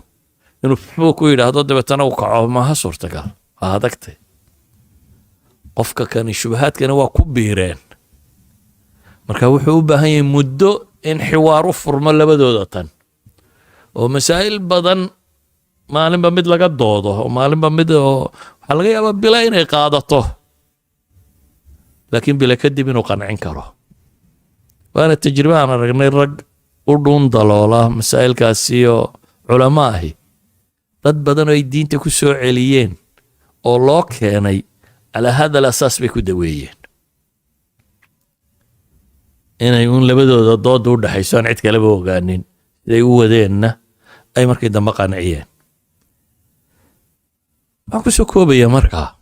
inuu fuu ku yidhaahdo, dabeetana uu kaco. Maaha suurtagal, waa adagtay. Qofka kani shubahaadkani waa ku biireen, marka wuxuu u baahan yahay muddo in xiwaar u furmo labadooda tan, oo masaa'il badan maalinba mid laga doodo, oo maalinba mid, oo waxaa laga yaabaa bila inay qaadato, laakiin bila kadib inuu qancin karo. Waana tajribe aan aragnay. Rag u dhuun daloola masaa'ilkaasi oo culamo ahi, dad badan oo ay diinta ku soo celiyeen oo loo keenay على هذا الأساس bay ku daweeyeen, inay uun labadooda dooda u dhexayso, aan cid kaleba ogaanin. Siday u wadeenna ay markii dambe qanciyeen. Waxaan kusoo koobaya markaa,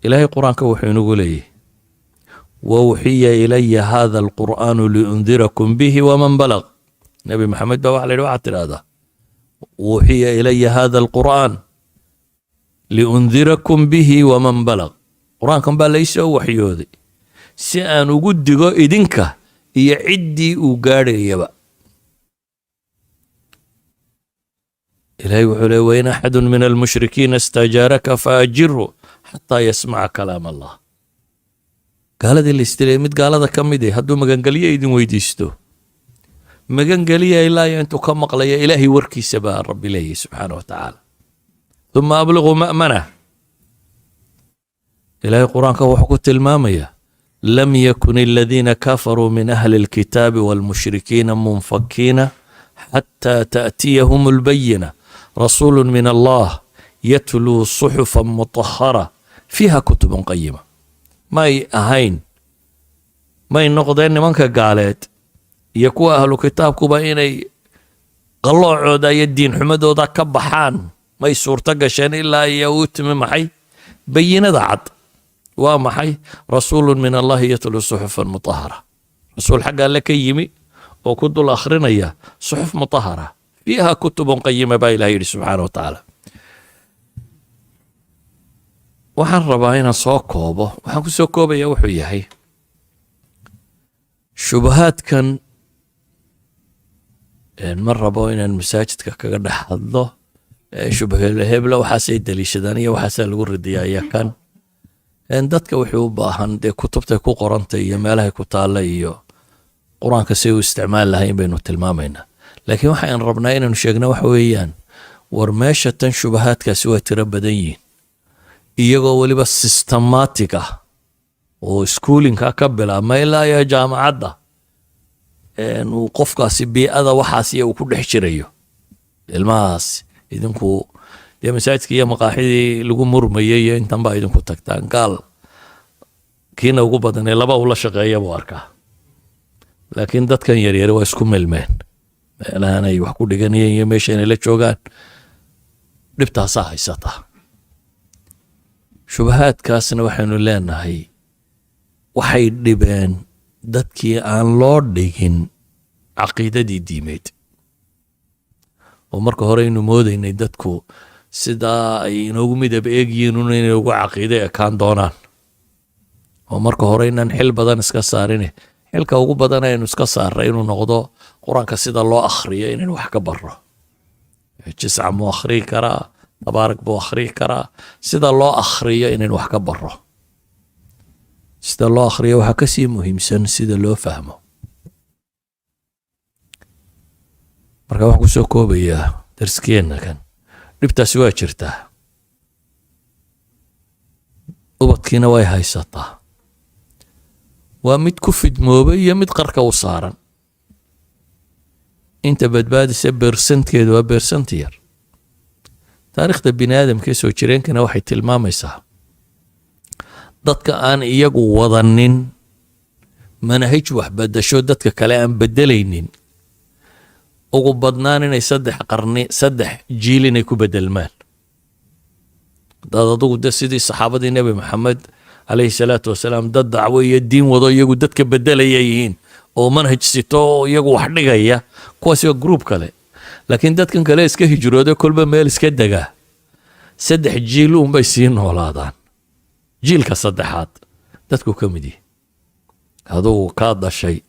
Ilaahay Qur-aanka wuxuu inagu leeyahy: وأوحي إلي هذا القرآن لأنذركم به ومن بلغ. Nebi Maxamed baa waxa la yidhi: waxaad tidhahdaa أوحي إلي هذا القرآن لأنذركم به ومن بلغ. Qur-aankan baa laysoo waxyooday si aan ugu digo idinka iyo ciddii uu gaadhayaba. Ilaahay wuxuu leey: وإن أحد من المشركين استجارك فأجره حتى يسمع كلام الله. Gaaladii la istilay, mid gaalada ka mid eh hadduu magangelyo idin weydiisto, magangeliya ilaa iyo intuu ka maqlaya Ilaahay warkiisa, baa Rabbi leeyahy subxaana wa tacaala. ثم أبلغوه مأمنه. Ilaahay Qur-aanka wuxuu ku tilmaamayaa: لم يكن الذين كفروا من أهل الكتاب والمشركين منفكين حتى تأتيهم البينة رسول من الله يتلو صحفا مطهرة فيها كتب قيمة. May ahayn, may noqdeen nimanka gaaleed iyo kuwa ahlu kitaabkuba inay qalloocooda iyo diin xumadooda ka baxaan. May suurto gasheen ilaa iyo uu timi maxay? Bayinada cad. Waa maxay? رسول من الله يتلو صحفا مطهرة. Rasuul xagga Alle ka yimi oo ku dul akhrinaya صحف مطهرة فيها كتب قيمة, baa Ilaah yidhi subxaana wa tacaala. Waxaan rabaa inaan soo koobo. Waxaan ku soo koobaya wuxuu yahay: shubahaadkan ma rabo inaan masaajidka kaga dhex hadlo. Shubahebla waxaasay daliishadaan iyo waxaasaa lagu ridiyaa iyo kan dadka wuxuu u baahan dee kutubtay ku qorantay iyo meelahay ku taalla iyo Qur-aanka say u isticmaali lahayn baynu tilmaamaynaa. Laakiin waxaan rabnaa inaanu sheegno waxa weeyaan: war, meesha tan shubahaadkaasi waa tiro badan yihiin, iyagoo weliba systematic ah oo schooling-ka ka bilaabma ilaa iyo jaamacadda uu qofkaasi bii'ada waxaas iyo uu ku dhex jirayo ilmahaas. Idinku dee masaajidka iyo maqaaxidii lagu murmayay iyo intan baa idinku tagtaan. Gaal kiina ugu badanee laba ula shaqeeya buu arkaa, laakiin dadkan yaryari waa isku milmeen meelahan ay wax ku dhiganayeen iyo meesha inay la joogaan. Dhibtaasaa haysata. Shubahaadkaasna waxaynu leenahay waxay dhibeen dadkii aan loo dhigin caqiidadii diimeed, oo marka hore aynu moodaynay dadku sidaa ay inoogu midab eegyihiin un inay ugu caqiide ekaan doonaan, oo marka hore inaan xil badan iska saarine, xilka ugu badan aynu iska saarray inuu noqdo Qur-aanka sida loo akhriyo inaynu wax ka barro. Jisca muu akhriyi karaa, Tabaarak buu akhriyi karaa, sida loo akhriyo inaynu wax ka barro. Sida loo akhriyo waxaa kasii muhiimsan sida loo fahmo. Marka waxaan kusoo koobayaa darskeenna kan: dhibtaasi waa jirtaa, ubadkiina way haysataa. Waa mid ku fidmoobay iyo mid qarka u saaran. Inta badbaadisa percent-keedu waa percent yar. Taariikhda bini aadamka ee soo jireenkana waxay tilmaamaysaa dadka aan iyagu wadanin manahij wax bedasho, dadka kale aan bedelaynin. Ugu badnaan inay 3 qarni, 3 jiil inay ku bedelmaan. Hadaad adugu de sidii saxaabadii Nebi Maxamed calayhi salaatu wasalaam, dad dacwo iyo diin wado, iyagu dadka bedelaya yihiin oo manhaj sito oo iyagu wax dhigaya, kuwaasi waa group kale. Laakiin dadkan kale iska hijrooda, kolba meel iska degaa, 3 jiil unbay sii noolaadaan. Jiilka saddexaad dadku ka mid yihi. Adugu kaa dhashay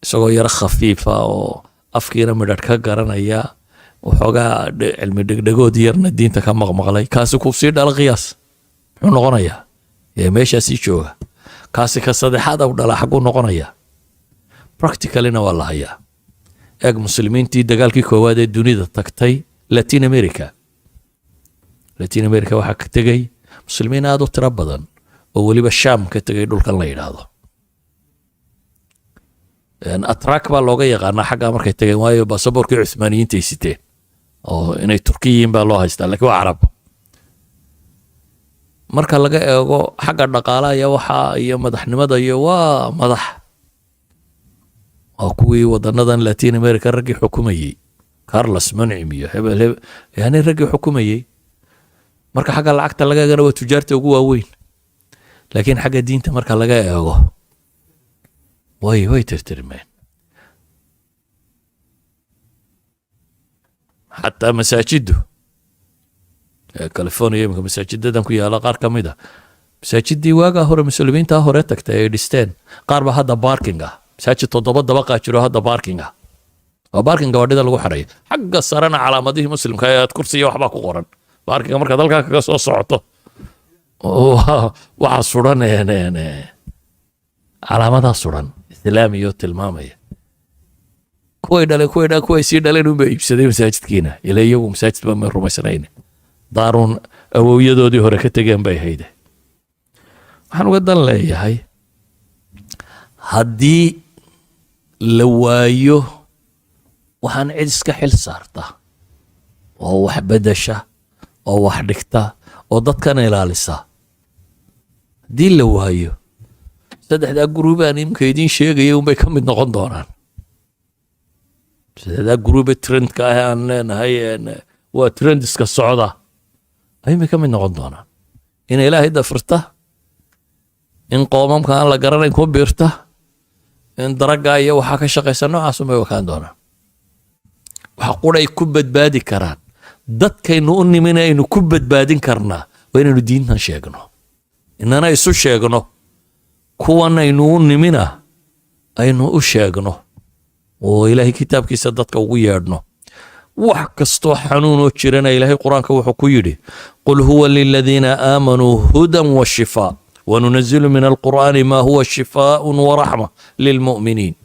isagoo yaro khafiifa oo afkiina midhadh ka garanaya, waxoogaa cilmi dhegdhegood yarna diinta ka maqmaqlay, kaasi ku sii dhala, qiyaas muxuu noqonayaa? Ee meeshaasii jooga, kaasi ka saddexaad au dhalaa xagguu noqonayaa? Practicallyna waa la hayaa. Eeg muslimiintii dagaalkii koowaad ee dunida tagtay Latin America. Latin America waxaa ka tegey muslimiin aada u tiro badan oo weliba Sham ka tegay, dhulkan la yidhaahdo. Atrak baa looga yaqaanaa xaggaa markay tageen, waayo baasaboorkii Cuthmaaniyiinta ay siteen oo inay Turkiyiin baa loo haystaa, lakiin waa Carab. Marka laga eego xagga dhaqaalaha iyo waxa iyo madaxnimada iyo waa madax, waa kuwii wadanadan Latin America raggii xukumayey, Carlos Menem iyo hebel hebel, yani raggii xukumayey. Marka xagga lacagta laga eegana waa tujaarta ugu waaweyn, laakiin xagga diinta marka laga eego way tirtirmeen. Xataa masaajiddu California imika masaajidadan ku yaala, qaar ka mid a masaajidii waagaa hore muslimiintaa hore tagtay ay dhisteen, qaar baa hadda parking ah. Masaajid toddoba dabaqaa jiro, hadda parking ah, waa parking gawaadhida lagu xidhayo. Xagga sarena calaamadihii muslimka ee aad kursiya waxbaa ku qoran. Parkinga markaad halkaa kaga soo socoto, waxaa suran calaamadaa suran islaamiyo tilmaamaya. Kuway dhaleen, kuway dhaleen, kuway sii dhaleen unbaa iibsaday masaajidkiina, ila iyagu masaajid ba ma rumaysnayn, daaruun awowyadoodii hore ka tegeen bay hayde. Waxaan uga dan leeyahay, haddii la waayo waxaan cid iska xil saarta oo wax beddesha oo wax dhigta oo dadkan ilaalisa, haddii la waayo, saddexdaa group aan imika idiin sheegaya unbay ka mid noqon doonaan. Saddexdaa group trendka ah aan leenahay waa trendiska socda ayuunbay ka mid noqon doonaan: in Ilaahay dafirta, in qoomamka aan la garanayn ku biirta, in daragga iyo waxaa ka shaqaysa. Noocaas unbay wakaan doonaan. Waxa quray ku badbaadi karaan dadkaynu u nimin aynu ku badbaadin karnaa waa inaynu diintan sheegno, inana isu sheegno, kuwan aynu u nimina aynu u sheegno oo Ilaahay kitaabkiisa dadka ugu yeedhno. Wax kastoo xanuunoo jirana Ilaahay Qur-aanka wuxuu ku yidhi: قل هو للذين آمنوا هدى وشفاء وننزل من القرآن ما هو شفاء ورحمة للمؤمنين.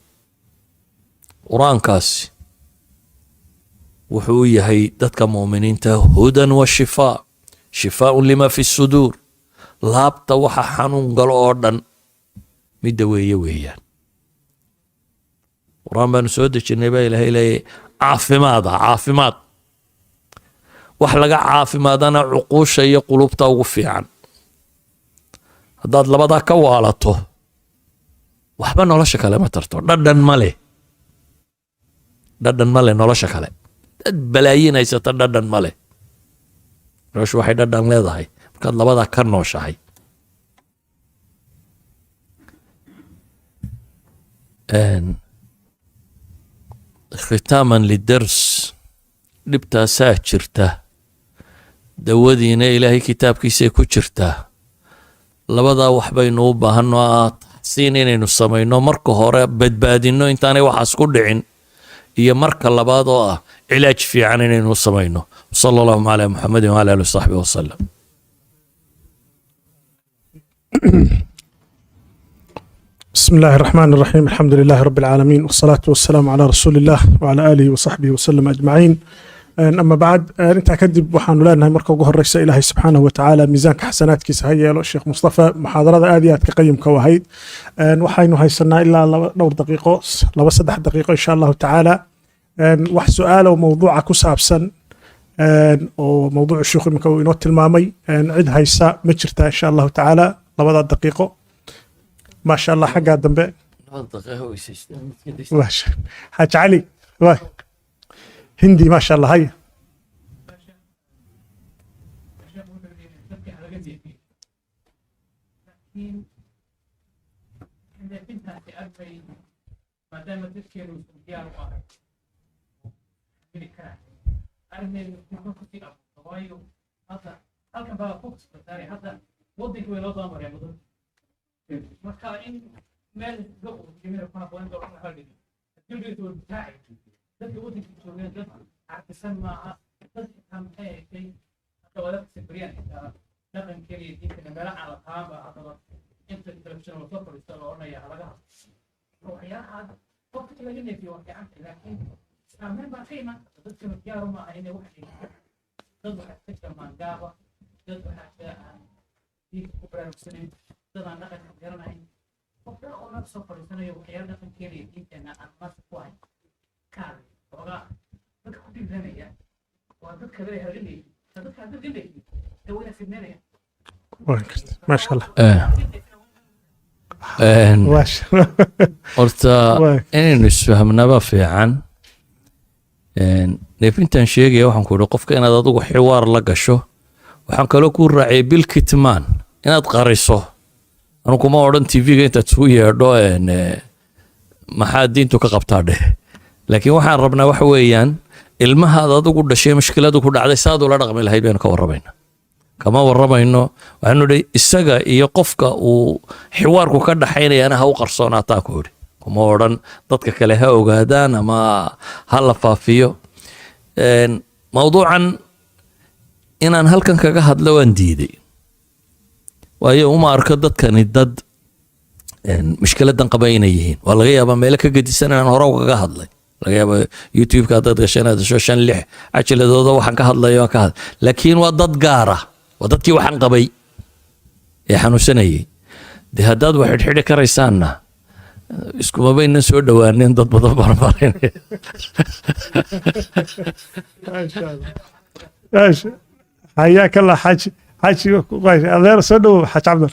Qur-aankaasi wuxuu u yahay dadka mu'miniinta هدى وشفاء، شفاء لما في الصدور. Laabta waxa xanuun galo oo dhan midda weeye weeyaan. Qur-aan baanu soo dejinnay baa Ilaahay leeyahy, caafimaada, caafimaad. Wax laga caafimaadana cuquusha iyo qulubta ugu fiican. Haddaad labadaa ka waalato, waxba nolosha kale ma tarto, dhadhan ma leh, dhadhan ma leh nolosha kale. Dad balaayin haysata dhadhan ma leh. Noloshu waxay dhadhan leedahay markaad labadaa ka nooshahay. ختاما للدرس، dhibtaasaa jirta, dawadiina Ilaahay kitaabkiisay ku jirtaa. Labadaa wax baynu u baahanno ah: taxsiin inaynu samayno, marka hore badbaadinno intaanay waxaas ku dhicin, iyo marka labaad oo ah cilaaj fiican inaynu samayno. صلى اللهم على محمد وعلى آله وصحبه وسلم. بسم الله الرحمن الرحيم، الحمد لله رب العالمين، والصلاة والسلام على رسول الله وعلى آله وصحبه وسلم أجمعين. أما بعد، intaa kadib waxaanu leenahay marka ugu horeysa Ilaahay subxaanahu watacaala miisaanka xasanaadkiisa ha yeelo Sheekh Mustafa, muxaadarada aad iyo aad ka qayimka u ahayd. Waxaynu haysanaa ilaa laba dhowr daqiiqo, 2-3 daqiiqo, insha Allahu tacaala. Wax su-aalo mowduuca ku saabsan oo mowduucu sheikhu iminka uu inoo tilmaamay cid haysa ma jirtaa, insha Allahu tacaala, labada daqiiqo? Maasha Allah, xaggaa dambe. Maasha Xaaji Cali waay. Hindi, maasha Allah, hay. Sheekh wuxuu yidhi dadka halaga neefiyo, laakiin neefintaasi arbay maadaama dadkeenu uusan diyaar u ahayn heli karaan arrinteedu fitno kusii abuurta. Waayo, hadda halkan baa focus la saaray, hadda wadankii way noo dabamareen mudan. Marka in meel iskaga ururiyo ku habboon doorasho waxa la dhigo hadii way bitaaci dadka wadankii joogeen, dad carfisan maaha, dad xitaa maxay ahayd hadda wadaadka sabriyaan xitaa dhaqankeena iyo diinteena meelo aan la taaban baa haddaba inta telefishin lasoo fadhiisto la odhanaya halaga hadlo. Waxyaalaha qofka in laga neefiyo waa fiicanta, laakiin saameyn baa ka iman karta. Dadkana diyaar uma aha inay wax dhegeystaan. Dad waxaa iska jira maangaaba, dad waxaa jira aan diinta ku baraarugsanayn, dad aan dhaqanka garanayn. Qof dhan oo meel soo fadhiisanayo waxyaala dhaqankeena iyo diinteena aan maasa ku ahayn ka hadlay, xoogaa dadka ku dhiiranaya waa dadka lale halaga neefiyo. Dadka hadda laga neefiyo dee wayna fidneynaya. Waan gartay, maasha Allah. Maasha. Horta inaynu isfahmnaba fiican. Neefintan sheegaya waxaan ku idhi qofka inaad adigu xiwaar la gasho. Waxaan kaloo kuu raaciyay bilkitmaan inaad qariso. Anu kuma odhan TV-ga intaad isugu yeedho maxaa diintu ka qabtaa dheh, laakiin waxaan rabnaa waxa weeyaan ilmahaad adigu dhashay mushkiladu ku dhacday saad ula dhaqmi lahayd baynu ka warramaynaa. Kama warramayno, waxaanu idhi isaga iyo qofka uu xiwaarku ka dhaxaynayana ha u qarsoonaataa ku idhi. Kuma odhan dadka kale ha ogaadaan ama ha la faafiyo. Mawduucan inaan halkan kaga hadlo waan diiday, waayo uma arko dadkani dad mushkiladan qaba inay yihiin. Waa laga yaabaa meelo ka gedisan inaan hore ugaga hadlay. Laga yaaba YouTube-ka haddaad gasho inaad hesho shan lix cajiladooda waxaan ka hadlayo waan ka hadlay, laakiin waa dad gaara, waa dadkii waxaan qabay ee xanuunsanayay. Dee haddaad wax xidhxidhi karaysaanna iskuma baynan soo dhowaanin, dad badan baan marinaya. Maasha Allah, maasha. Xayaaka Allah, xaaji, xaaji adeer, soo dhowow, Xaaji Cabdal.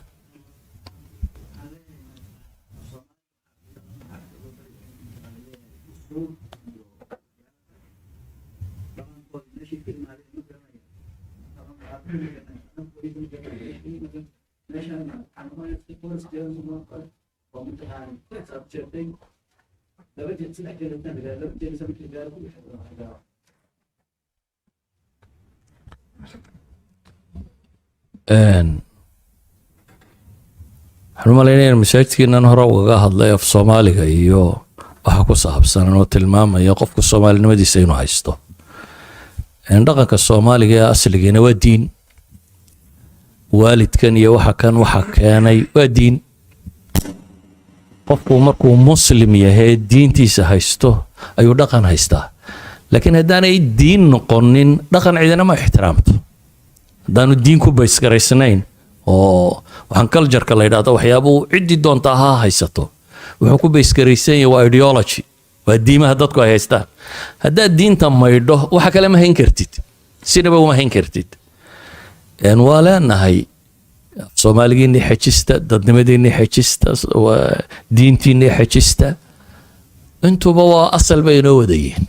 Waxaan u malaynaya in masaajidkeenan hore ugaga hadlay af Soomaaliga iyo waxa ku saabsan oo tilmaamaya qofka soomaalinimadiisa inuu haysto. Dhaqanka Soomaaliga ee asligiina waa diin. Waalidkan iyo waxa kan waxa keenay waa diin. Qofku markuu Muslim yahay, diintiisa haysto, ayuu dhaqan haystaa, laakiin haddaanay diin noqonin dhaqan cidina ma ixtiraamto. Haddaanu diin ku baysgaraysnayn oo waxaan culture-ka la yidhahdo waxyaabuu ciddii doontaa ha haysato, wuxuu ku baysgaraysan yahay waa ideology, waa diimaha dadku ay haystaan. Haddaad diinta maydho, waxa kale ma hayn kartid, sinaba uma hayn kartid. Waa leenahay Soomaaligiinii xejista, dadnimadiinii xejista, diintiinii xejista, intuba waa asal bay inoo wadayihiin.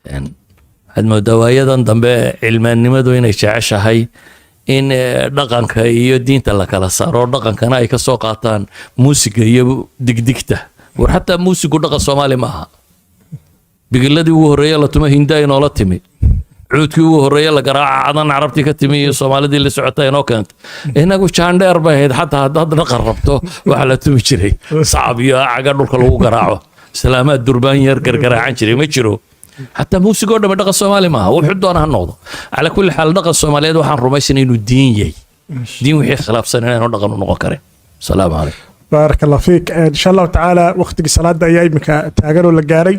Waxaad moodaa waayadan dambe cilmaannimadu inay jeceshahay in dhaqanka iyo diinta la kala saaro, dhaqankana ay ka soo qaataan muusiga iyo digdigta. War xataa muusigu dhaqan Soomaali ma aha. Bigiladii ugu horreeye la tumo Hinda inoola timi, cuudkii ugu horreeye la garaaca Cadan Carabtii ka timi iyo Soomaalidii la socota inoo keentay. Inagu jaandheer bay ahayd. Xataa haddaad dhaqan rabto, waxaa la tumi jiray sacab iyo caga dhulka lagu garaaco, islaamaad durbaan yar gargaraacan jiray ma jiro. Xataa muusigoo dhame dhaqan Soomaali maaha, wuxuu doona ha noqdo. Calaa kulli xaal, dhaqan Soomaaliyeed waxaan rumaysanay inuu diin yahay. Diin wixii khilaafsan inaanu dhaqan u noqon karin. Asalaamu calaykum. Baaraka Allah fiik. Insha Allahu tacaala waqtigii salaada ayaa iminka taagan oo la gaaray.